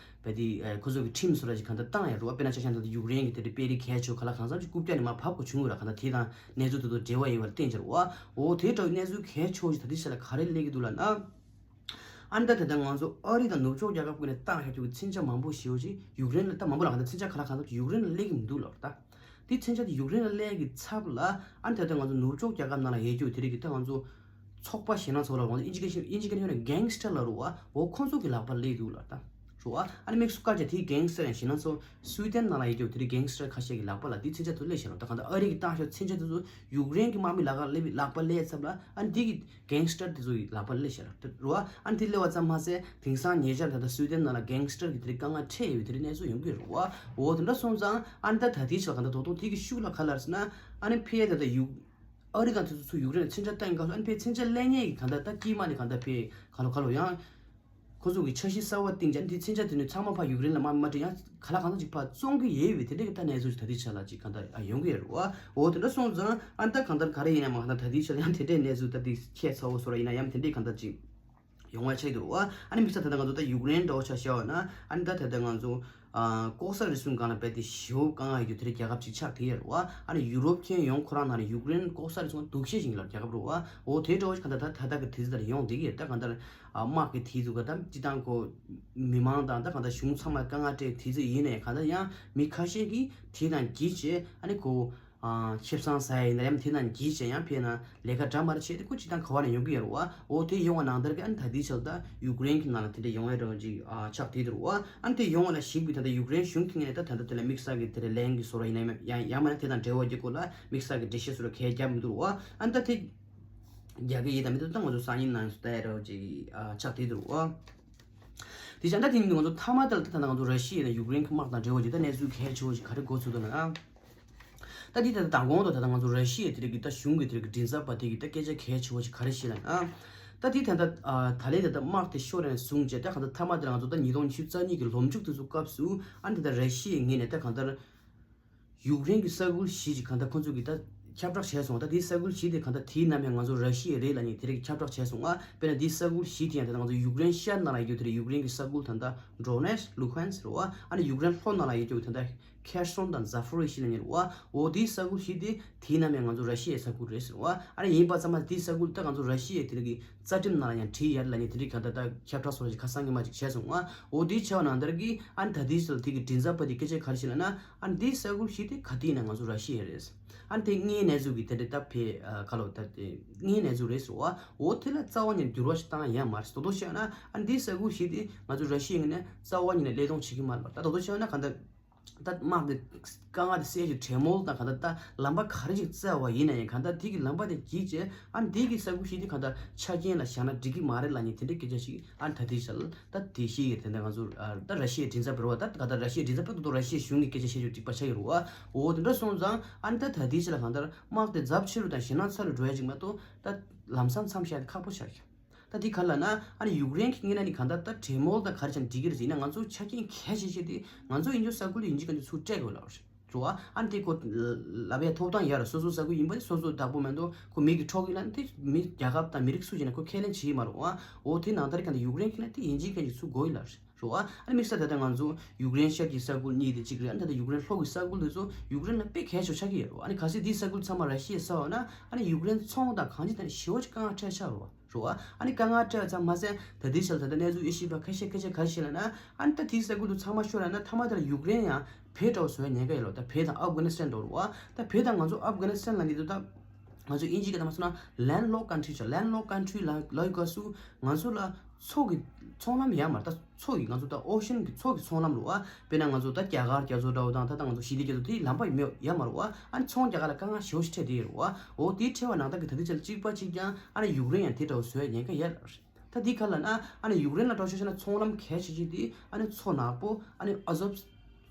བལ་དེ་ཁོ་ཚོ་གི་ཁྲིམས་སུ་ར་ཞིག་གང་ལྟར་བཏང་ཡོད་རེད་བ། དཔེར་ན་ཆ་བཞག་ན་ད་ཡུཀ་རེན་གི་དེ་འདྲའི་དཔེ་རིགས་གལ་ཆེ་ག་ལ་གང་འཚམ་ཞིག་རྐུབ་བཀྱག་ནས་མར་བབས་དགོས་བྱུང་ཡོད་ར། གང་ལྟར་དེ་དང་གནས་ཚུལ་དེ་ཚོ་འབྲེལ་བ་ཡོད་པར་བརྟེན་ཅིག་རེད་བ། འོ་དེ་འདྲ་བའི་གནས་ཚུལ་གལ་ཆེ་བོ་ཞིག་ད་ལྟའི་ཆ་ལ་ག་རེ་སླེབས་ཀྱི་འདུག་ལབ་ན། ཨ་ནི་ད་དེ་ལྟར་ང་ཚོ་ཨ་རི་དང་ནུབ་ཕྱོགས་རྒྱལ་ཁབ་ཀུན་ནས་བཏང་བཞག་རྒྱུ་གི་མཚོན་ཆ་མང་པོ་ཞེ་པོ་ཅིག་ཡུཀ་རེན་ལ་ད་མང་པོ་ལ་གང་ལྟར་མཚོན་ཆ་ག་ལ་གང་འཚམ་ཅིག་ཡུཀ་རེན་ལ་སླེབས་ཀྱི་མི་འདུག་ལབ་རེད་ད། དེ་མཚོན་ཆ་དེ་ཡུཀ་རེན་ལ་སླེབས་ཀྱི་ཚབ་ལ་ཨ་ནི་ད་ལྟ་ང་ཚོ་ནུབ་ཕྱོགས་རྒྱལ་ཁབ་ནང་ལ་ཡོད་རྒྱུ་དེ་རིགས་ཀྱི་ད་ང་ཚོ་ཚོགས་པ་ཞེད་སྣང་ཚོགས་ལ་ང་ཚོ་ཨིན་ཇི་སྐད་ཨིན་ཇི་སྐད་ནས་ཡོད་ན་གེང་སི་ཊར་ལབ་རེད་བ། འོ་ཁོང་ཚོ་གི་ལག་པར་སླེབས་འདུག་ལབ་རེད་ད། རེད་བ། ཨ་ནི་དམིགས་སུ་བཀར་བྱས་དེའི་གེང་སི་ཊར་ཡང་ཞེད་སྣང་ཚོགས་སུའི་ཏན་ནང་ལ་ཡོད་རྒྱུ་དེ་རིགས་གེང་སི་ཊར་ཁ་ཤས་ཀྱི་ལག་པ་ལ་དེ་མཚོན་ཆ་དེ་སླེབས་ཤག་ལབ་རེད་ད། གང་ལྟར་ཨ་རི་གི་བཏང་ཤག་མཚོན་ཆ་དེ་ཚོ་ཡུཀ་རེན་གྱི་དམག་མི་ལག་ཁར་སླེབས་ལག་པར་སླེབས་ཚབ་ལ་ཨ་ནི་དེ་གི་གེང་སི་ཊར་དེ་ཚོ་ཡི་ལག་པར་སླེབས་ཤག་ལབ་རེད་བ། ཨ་ནི་དེ་སླེབས་པ་ཙམ་མ་ཟད་དེང་སང་ཉེ་ཆར་ད་ལྟ་སུའི་ཏན་ནང་ལ་གེང་སི་ཊར་གྱི་དེ་རིགས་དཀའ་ངལ་འཕྲད་ཡོད་པའི་དེ་རིགས་གནས་ཚུལ་ཡོང་གི་རེད་བ། འོ་དེ་འདྲ་སོང་ཙང་ཨ་ནི་ད་ད་ལྟའི་ཆར་གང་ལྟར་རྡོག་རྡོག་དེ་གི་ཤུགས་ལ་ག་ལབ་ཟེར་ན་ཨ་ནི་ཕའི་ད་ལྟ་ཡུཀ་ཨ་རི་དང་དེ་ཚོ་ཚུར་ཡུཀ་རེན་ལ་མཚོན་ཆ་བཏང་སྐབས་སུ་ཨ་ནི་ཕའི་མཚོན་ཆ་ལེན་མཁན་གྱི་གང་ལྟར་ད་དཀྱིལ་མ་ནས་གང་ལྟར་ཕའི་ག་ལོ་ག་ལོ་ཡང་ཁོ་ཚོ་གི་འཆར་གཞི་གསར་བ་བཏིང་ཅན་དེ་མཚོན་ཆ་དེ་ནི་ཚང་མ་ཕར་ཡུཀ་རེན་ལ་མ་མ་སྤྲད་ཡང་ག་ལ་གང་ལྟར་ཅིག་ཕར་བཙོང་གི་ཡོད་པའི་དེ་འདྲ་གི་ད་གནས་ཚུལ་ཞིག་ད་ལྟའི་ཆ་ལ་ཅིག་གང་ལྟར་ཨ་ཡོང་གི་ཡོད་རེད་བ། འོ་དེ་འདྲ་སོང་ཙང་ཨ་ནི་ད་གང་ལྟར་ག་རེ་ཡིན་ན་མ་གང་ལྟར་ད་ལྟའི་ཆ་ལ་ཡང་དེ་འདྲའི་གནས་ཚུལ་ད་དེ་ཁྱད་མཚར་བོ་བཟོ་འདྲ་ཡིན་ན་ཡང་དེ་འདྲའི་གང་ལྟར་ཅིག་ཡོང་བ་ཆགས་འདུག་བ། ཨ་ནི་དམིགས་བསལ་ད་ལྟ་ང་ཚོ་ད་ཡུཀ་རེན་འདྲ་བོ་ཆ་བཞག་པ་ན་ཨ་ནི་ད་ད་ལྟ་ང་ཚོ་ཨ་ལྐོག་ཟ་རེ་ཟུང་སྒང་ལ་རྦད་དེ་ཞེ་པོ་དཀའ་ངལ་ཡོད་རྒྱུ་དེ་འདྲའི་རྒྱལ་ཁབ་ཅིག་ཆགས་བསྡད་ཡོད་རེད་བ། ཨ་ནི་ཡུ་རོབ་ཁྱོན་ཡོངས་ཁོ་རང་ནང་ནས་ཡུཀ་རེན་ལྐོག་ཟ་རེ་ཟུང་སྡུག་ཤོས་ཤིག་ཡིན་ལབ་རྒྱལ་ཁབ་རེད་བ། འོ་དེ་འདྲ་བོ་ཞིག་གང་ལྟར་ད་ད་ལྟ་གི་དུས་ཚོད་ལ་ཡོང་བསྡད་ཀྱི་ཡོད། ད་གང་ལྟར་ཨ་དམག་གི་དུས་ཚོད་ག་ད་སྤྱི་བཏང་ཁོ་མི་མང་དང་ད་གང་ལྟར་གཞུང་ཚང་མ་དཀའ་ངལ་འཕྲད་དུས་ཚོད་ཡིན་ནའི་གང་ལྟར་ཡང་མི་ཁ་ཤས་ཀྱིས་དེ་དང་གྱིས་བྱས་ཨ་ནི་ཁོ། ཨ་ཁེ་བཟང་ཟ་ཡ་ཡིན་ན་ཡང་དེ་ནང་གྱིས་བྱས་ཡང་ཕེབས་ན་ལས་ཀ་འདྲ་མ་འདྲ་བྱས་ཏེ་ཁོ་སྤྱིར་བཏང་ག་བ་ནས་ཡོང་གི་ཡོད་རེད་བ། འོ་དེ་ཡོང་བ་ནང་ལྟར་གྱི་ཨ་ནི་ད་ལྟའི་ཆར་ད་ཡུཀ་རེན་གྱི་ནང་ལ་དེ་འདྲ་ཡོང་ཡ་འདྲ་བོ་ཅིག་ཨ་ཆགས་བསྡད་འདུག་རེད་བ། ཨ་ནི་དེ་ཡོང་བ་ལ་གཞིགས་པའི་ད་ལྟ་ཡུཀ་རེན་གཞུང་གི་ངོས་ནས་ད་ད་ལྟ་དེ་ལ་དམིགས་བསལ་གྱི་དེ་འདྲ་ལན་གྱི་བཟོ་འདྲ་ཡིན་ན་ཡང་ཡང་མིན་ན་དེ་དང་འབྲེལ་བ་ཡོད་སྐོར་ལ་དམིགས་བསལ་གྱི་འགྲེལ་བཤད་བཟོ་འདྲ་གང་ཡང་བརྒྱབ་མི་འདུག་རེད་བ། ཨ་ནི་ད་དེ་རྒྱག་གི་ཡིན་དང་མི་འདུག་ད་ང་ཚོ་སང་ཉིན་ནང་ལྟ་ཡ་འདྲ་བོ་ཅིག་ཨ་ཆགས་བསྡད་འདུག་རེད་བ། དེ་བྱས་ད་དེ་ཡིན་དུས་ང་ཚོ་མཐའ་མ་དེ་ལ་ད་ད་ང་ཚོ་ར་ཤི་ཡ་དང་ཡུཀ་རེན་གྱི་དམག་དང་འབྲེལ་བ་ཅིག་ད་གནས་ཚུལ་གལ་ཆེ་བོ་ཞིག་ག་རེ་འགོ་ཚུགས་འདུག་ལབ་ན། ད་འདི་ད་མདང་དགོང་དུ་ད་ལྟ་ང་ཚོ་ར་ཤི་ཡའི་དེ་རིགས་ཀྱི་ད་གཞུང་གི་དེ་རིགས་ཀྱི་མགྲིན་ཚབ་པ་དེ་གིས་ད་སྐད་ཆ་གལ་ཆེ་བོ་ཞིག་ག་རེ་བཤད་ལབ་ན། ད་འདི་ད་ལྟ་ཨ་ད་ལན་ད་ལྟ་དམག་དེ་ཤོར་ནས་བཟུང་བྱས་ད་གང་ལྟར་མཐའ་མ་དེ་ལ་ང་ཚོ་ད་ཉིས་སྟོང་ཉི་ཤུ་རྩ་གཉིས་ཀྱི་ལོ་མཇུག་དེ་ཚོ་སྐབས་སུ་ཨ་ནི་ད་ལྟ་ར་ཤི་ཡའི་ངོས་ནས་ད་གང་ལྟར་ཡུཀ་རེན་གྱི་ས་ཁུལ་བཞི་ཅིག་གང་ལྟར་ཁོ་ཚོ་གིས་ད་ཁྱབ་བསྒྲགས་བྱས་སོང་། ད་དེའི་ས་ཁུལ་བཞི་དེ་གང་ལྟར་དེའི་ནང་ནས་ང་ཚོ་ར་ཤི་ཡའི་རེད་ལབ་ནས་དེ་རིགས་ཁྱབ་བསྒྲགས་བྱས་སོང་ང་། དཔེར་ན་དེའི་ས་ཁུལ་བཞི་དེ་ཡང་ད་ལྟ་ང་ཚོ་ཡུཀ་རེན་ཤར་ནང་ལ་ཡོད་རྒྱུ་དེ་རེད། ཡུཀ་རེན་གྱི་ས་ཁུལ་ད་ལྟ་ཌོ་ནེ་སི་ལུ་ཧན་སི་རེད་བ། ཨ་ནི་ཡུཀ་རེན་ལྷོ་ནང་ལ་ཡོད་རྒྱུ་ད་ལྟ་ཁེར་སོན་དང་ཛ་ཕོ་རི་ཤི་ལབ་མཁན་རེད་བ། འོ་དེའི་ས་ཁུལ་བཞི་དེ་དེའི་ནང་ནས་ང་ཚོ་ར་ཤི་ཡའི་ས་ཁུལ་རེད་ཟེར་བ། ཨ་ནི་ཡིན་པ་ཙམ་མ་དེའི་ས་ཁུལ་ད་ང་ཚོ་ར་ཤི་ཡའི་དེ་རིགས་ཀྱི་རྩ་ཁྲིམས་ནང་ལ་ཡང་བྲིས་ཡོད་ལབ་ནས་དེ་འདྲའི་གང་ལྟར་ད་ཁྱབ་བསྒྲགས་སོགས་ཀྱི་ཁ་སང་ཉི་མ་ཅིག་བྱས་སོང་ང་། འོ་དེའི་ཆ་བ་ནང་ལྟར་གྱི་ཨ་ནི་ད་དེའི་ས་དེ་གི་མགྲིན་ཚབ་པ་དེ་སྐད་ཆ་ག་རེ་བཤད་ལབ་ན། ཨ་ནི་དེའི་ས་ཁུལ་བཞི་དེ་ག་དེ་ཡིན་ན་ང་ཚོ་ར་ཤི་ཡའི་རེད། ཨ་ནི་དེ་དངོས་གནས་ཚུལ་གྱི་དེ་འདྲའི་ད་ཕེ་ཨ་ག་ལོ་ད་དེ་དངོས་གནས་ཚུལ་རེད་ཟེར་བ། འོ་དེ་ལ་རྩ་བ་ཉིད་ནས་འགྱུར་བ་ཞིག་བཏང་ཡ་ཡོད་མ་རེད། དོ་དོ་བཤད་ན་ཨ་ནི་དེའི་ས་ཁུལ་བཞི་དེ་ང་ཚོ་ར་ཤི་ཡའི་ངོས་ནས་རྩ་བ་ཉིད་ནས་བློས་གཏོང་བྱེད་ཀྱི་མ་རེད་པ། ད་དོ་དོ་བཤད་ན་གང་ལྟར་ད་དམག་གི་དཀའ་ངལ་དེ་སེལ་རྒྱུ་གྲོས་མོལ་དང་གང་ལྟར་ད་ལམ་པ་ག་རེ་ཞིག་བཙལ་བ་ཡིན་ན་ཡང་གང་ལྟར་དེ་གི་ལམ་པ་དེ་བརྒྱུད་བྱས་ཨ་ནི་དེ་གི་ས་ཁུལ་བཞི་དེ་གང་ལྟར་ཆ་རྐྱེན་ལ་བཞག་ན་འགྲིག་གི་མ་རེད་ལབ་མཁན་དེ་འདྲའི་སྐད་ཆ་ཞིག་ཨ་ནི་ད་དེ་བཞག་ད་དེ་བཞི་ཡི་དེ་འདྲ་ང་ཚོ་ཨ་ད་ར་ཤི་ཡའི་མགྲིན་ཚབ་རེད་བ། ད་ག་ད་ར་ཤི་ཡའི་མགྲིན་ཚབ་ད་དོ་ར་ཤི་ཡའི་གཞུང་གི་སྐད་ཆ་བཤད་རྒྱུ་འགྲིག་པ་ཆགས་ཀྱི་རེད་བ། འོ་དེ་འདྲ་སོང་ཙང་ཨ་ནི་ད་ད་དེ་བཞི་ལ་གང་ལྟར་དམག་དེ་ཚབས་ཆེ་རུ་དང་ཞེད་སྣང་ཚ་རུ་འགྲོ་ཡ་ཅིག་མ་གཏོགས་ད་ལམ་སང་མཚམས་བཞག་ཡ་ཁག་པོ་ཆགས་ཀྱི། ད་དེ་ག་ལབ་ན་ཨ་ནི་ཡུཀ་རེན་གྱི་ངོས་ནས་ནི་གང་ལྟར་ད་གྲོས་མོལ་དང་ག་རེ་བྱས་ན་འགྲིག་གི་རེད་ཟེར་ཡིན་ན་ང་ཚོ་ཆ་རྐྱེན་གལ་ཆེ་ཤོས་དེ་ང་ཚོ་ཡིན་རྒྱུ་ས་ཁུལ་དུ་ཡིན་གཅིག་གང་ཚོ་ཚུར་སྤྲད་དགོས་ལབ་རེད། རེད་བ། ཨ་ནི་དེ་ཁོ་ལབ་ཡ་ཐོབ་ཐང་ཡོད་རེད། སོ་སོའི་ས་ཁུལ་ཡིན་པ་དེ་སོ་སོའི་བདག་པོ་མེད་དོ། ཁོ་མི་གིས་འཕྲོག་གི་ལབ་ན་དེ་མི་རྒྱལ་ཁབ་དང་མི་རིགས་སུ་ཡིན་ན་ཁོ་ཁས་ལེན་བྱེད་ཀྱི་མ་རེད་བ། འོ་དེ་ནང་ལྟར་གང་ལྟར་ཡུཀ་རེན་གྱིས་ལབ་དེ་ཡིན་གཅིག་གང་ཚོ་ཚུར་དགོས་ཡོད་ལབ་རེད། རེད་བ། ཨ་ནི་དམིགས་བསལ་ད་ལྟ་ང་ཚོ་ཡུཀ་རེན་ཤར་གྱི་ས་ཁུལ་གཉིས་དེ་གཅིག་རེད། ཨ་ནི་ད་ལྟ་ཡུཀ་རེན་ལྷོ་གི་ས་ཁུལ་དེ་ཚོ་ཡུཀ་རེན་ལ་དཔེ་གལ་ཆེ་ཆགས་ཀྱི་ཡོད་རེད་བ། ཨ་ནི་གལ་སྲིད་དེའི་ས་ཁུལ་ཚང་མ་ར་ཤི་ཡས་ཟ་བ་ན་ཨ་ནི་ཡུཀ་རེན་ཚོང་དང་གང་ཅི་ཐད་ནས་ཞེ་པོ་ཅིག་དཀའ་ངལ་འཕྲད་ཆགས་རེད་བ། རེད་བ། ཨ་ནི་དཀའ་ངལ་འཕྲད་ཙམ་མ་ཟད་ད་ལྟའི་ཆར་ད་ལྟ་གནས་ཚུལ་དབྱེ་ཞིབ་པ་ཁ་ཤས་ཁ་ཤས་ག་རེ་བཤད་ལབ་ན། ཨ་ནི་ད་དེའི་ས་ཁུལ་དུ་ཚང་མ་ཤོར་ཡ་ན་ཐ་མ་དེ་ལ་ཡུཀ་རེན་ཡང་བོད་འདྲ་བོ་བཟོ་ཡ་ཉེན་ཁ་ཡོད་ལོ། ད་བོད་དང་ཨབ་གྷ་ནི་སི་ཐན་འགྲོ་རེད་བ། ད་བོད་དང་ང་ཚོ་ཨབ་གྷ་ནི་སི་ཐན་ལ་འདི་དུ་ད་ང་ཚོ་དབྱིན་ཇི་སྐད་དུ་མ་སོང་ན་land locked country ཆོག land locked country ལ་ལ་ཡི་ག་སུ་ང་ཚོ་ལ་མཚོ་གི་ཚོང་ལམ་ཡོད་མ་རེད། ད་མཚོ་གི་ང་ཚོ་ད་ཨོ་ཤན་གི་མཚོ་གི་ཚོང་ལམ་རེད་བ། དཔེར་ན་ང་ཚོ་ད་རྒྱ་གར་རྒྱ་མཚོ་འདྲ་བོ་དང་ད་ད་ང་ཚོ་ཞི་བདེ་རྒྱ་མཚོ་དེའི་ལམ་པ་ཡོད་མེད་ཡོད་མ་རེད་བ། ཨ་ནི་ཚོང་རྒྱག་ག་ལ་དཀའ་ངལ་ཞེ་པོ་ཞིག་འཕྲད་བསྡད་ཡོད་རེད་བ། འོ་དེའི་འཕྲད་པ་ནང་ད་གི་ད་ལྟའི་ཆ་ལ་གཅིག་པ་གཅིག་རྐྱང་ཨ་ནི་ཡུཀ་རེན་ཡང་དེ་འདྲ་བོ་བཟོ་ཡ་ཉེན་ཁ་ཡོད་རེད། ད་འདི་ག་ལབ་ན་ཨ་ནི་ཡུཀ་རེན་ལ་འགྲོ་ཤོག་ཤོག་ན་ཚོང་ལམ་གལ་ཆེ་ཆེ་དེ་ཨ་ནི་མཚོ་ནག་པོ་ཨ་ནི་ཨ་ཟོབ་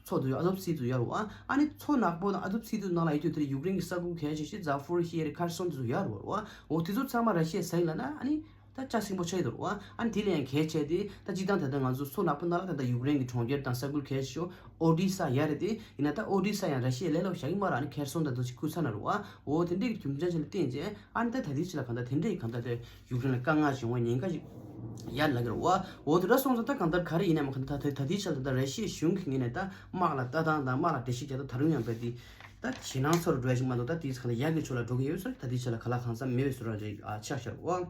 མཚོ་དུ་ཨ་ཟོབ་སི་དུ་ཡོད་རེད་བ། ཨ་ནི་མཚོ་ནག་པོ་དང་ཨ་ཟོབ་སི་དུ་ནང་ལ་ཡོད་དུས་དེར་ཡུཀ་རེན་གྱི་ས་ཁུལ་གལ་ཆེ་ཆེ་ཛ་ཕོ་རི་ཤི་ཡ་རེད་ཁར་སོན་དུ་ཡོད་རེད་བ། འོ་དེ་ཚོ་ཚང་མ་ར་ཤི་ཡས་ཟ་ཡིན་ལབ་ན་ཨ་ནི་ད་ལྕགས་སྲིན་པོ་ཆགས་ཡོད་རེད་བ། ཨ་ནི་དེ་ལ་ཡང་གལ་ཆེ་དེ་ད་སྤྱིར་བཏང་ད་ལྟ་ང་ཚོ་མཚོ་ནག་པོ་ནང་ལ་ད་ལྟ་ཡུཀ་རེན་གྱི་གྲོང་ཁྱེར་དང་ས་ཁུལ་གལ་ཆེ་ཤོས་ཨོ་ཌི་ས་ཡ་རེད་དེ། ཡིན་ན་ད་ཨོ་ཌི་ས་ཡང་ར་ཤི་ཡ་ལས་སླ་པོ་བཞག་གི་མ་རེད། ཨ་ནི་ཁེར་སོང་དང་དུ་ཞིག་ཁུར་ཚར་ན་རེད་བ། འོ་དེ་འདྲའི་རྒྱུ་མཚན་ཅིག་ལ་བརྟེན་རྗེས་ཨ་ནི་ད་ད་ལྟའི་ཆ་ལ་གང་ལྟར་དེ་འདྲའི་གང་ལྟར་དེ་ཡུཀ་རེན་ལ་དཀའ་ངལ་བྱུང་བའི་ཉེན་ཁ་ཞིག་ཡར་ལངས་ཀྱི་རེད་བ། འོ་དེ་འདྲ་སོང་ཙང་ད་གང་ལྟར་ག་རེ་ཡིན་ནའང་གང་ལྟར་ད་ད་ལྟའི་ཆ་ལ་ད་ད་ར་ཤི་ཡའི་གཞུང་གི་ངོས་ནས་ད་དམག་ལ་ལྟ་སྟངས་དང་དམག་ལ་འགྲེལ་བཤད་རྒྱག་སྟངས་ད་རུང་ཡང་བས་དེ་ད་ཞེད་སྣང་ཚ་རུ་འགྲོ་ཡ་ཞིག་མ་གཏོགས་ད་དེ་གང་ལྟར་ཡག་གི་ཕྱོགས་ལ་འགྲོ་གི་ཡོད་ཟེར། ད་ལྟའི་ཆ་ལ་ག་ལ་གང་འཚམ་མེད་པའི་བཟོ་འདྲ་ཞིག་ཨ་ཆགས་ཤར་བ།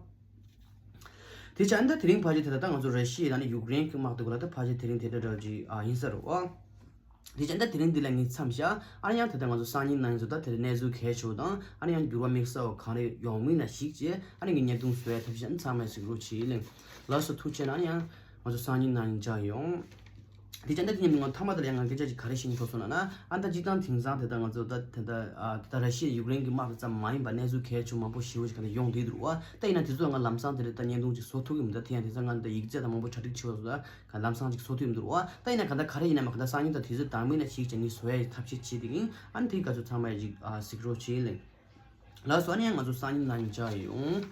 དེ་བྱས་ཨ་ནི་ད་དེ་རིང་ཕལ་ཆེར་དེ་ལ་ད་ང་ཚོ་ར་ཤི་ཡ་དང་ནི་ཡུཀ་རེན་གྱི་དམག་དེ་ག་ལ་ད་ཕལ་ཆེར་དེ་རིང་དེ་འདྲ་འདྲ་ཅིག་ཨ་ཡིན་ས་རེད་བ། དེ་བྱས་ཨ་ནི་ད་དེ་རིང་འདི་ལ་ངས་མཚམས་བཞག་ཨ་ནི་ཡང་ད་ལྟ་ང་ཚོ་སང་ཉིན་གནངས་ཉིན་ཚོ་ད་དེ་རིང་གནས་ཚུལ་གལ་ཆེ་བ་དང་ཨ་ནི་ཡང་འགྱུར་བ་དམིགས་བསལ་བ་གང་རེ་ཡོང་མིན་ལ་གཞིགས་བྱས་ཨ་ནི་ངས་བརྙན་ཐུང་བཟོ་ཡ་ཐབས་ཤེས་ཨ་ནི་ཚང་མས་གཟིགས་རོགས་བྱེད་ལེ། ལགས་སོ་ཐུགས་རྗེ་ཆེ། ཨ་ནི་ཡང་ང་ཚོ་སང་ཉིན་གནངས་ཉིན་མཇལ་ཡོང་། དེ་བྱས་ཨ་ནི་ད་དེ་ཉིན་ང་མཐའ་མ་དེ་ལ་ཡང་ང་སྐད་ཆ་ཅིག་ག་རེ་བཤད་འགྲོ་སོང་ལབ་ན་ཨ་ནི་ད་སྤྱིར་བཏང་དེང་སང་དེ་ད་ང་ཚོ་ད་དེ་ད་ཨ་ད་ར་ཤི་ཡ་ཡུཀ་རེན་གྱི་དམག་དེ་ཙམ་མ་ཡིན་པ་གནས་ཚུལ་གལ་ཆེ་མང་པོ་ཞེ་པོ་ཞིག་ག་ནས་ཡོང་བསྡད་འདུག་བ། ད་ཡིན་ན་དེ་ཚོ་ང་ལམ་སང་དེ་རེད་ད་བརྙན་ཐུང་ཅིག་བཟོ་ཐུབ་ཀྱི་མི་འདུག་དེ་ཡང་དེང་སང་ང་ད་ཡིག་ཚད་དང་མང་པོ་གྲ་སྒྲིག་བྱེད་པ་སོགས་ད་ལམ་སང་ཅིག་བཟོ་ཐུབ་མི་འདུག་བ། ད་ཡིན་ན་ག་ད་ག་རེ་ཡིན་ན་མ་ག་ད་སང་ཉིན་ད་དུས་ཚོད་འདང་མིན་ན་ཞིག་ཅིག་ངས་བཟོ་ཡ་ཐབས་ཤེས་བྱེད་དེ་ཡིན། ཨ་ནི་དེ་ག་ཚོད་ཚང་མ་ཡ་ཅིག་ཨ་གཟིགས་རོགས་བྱེད་ལེ། ལགས་སོ། ཨ་ནི་ཡང་ང་ཚོ་སང་ཉིན་གནངས་ཉིན་མཇལ་ཡོང་།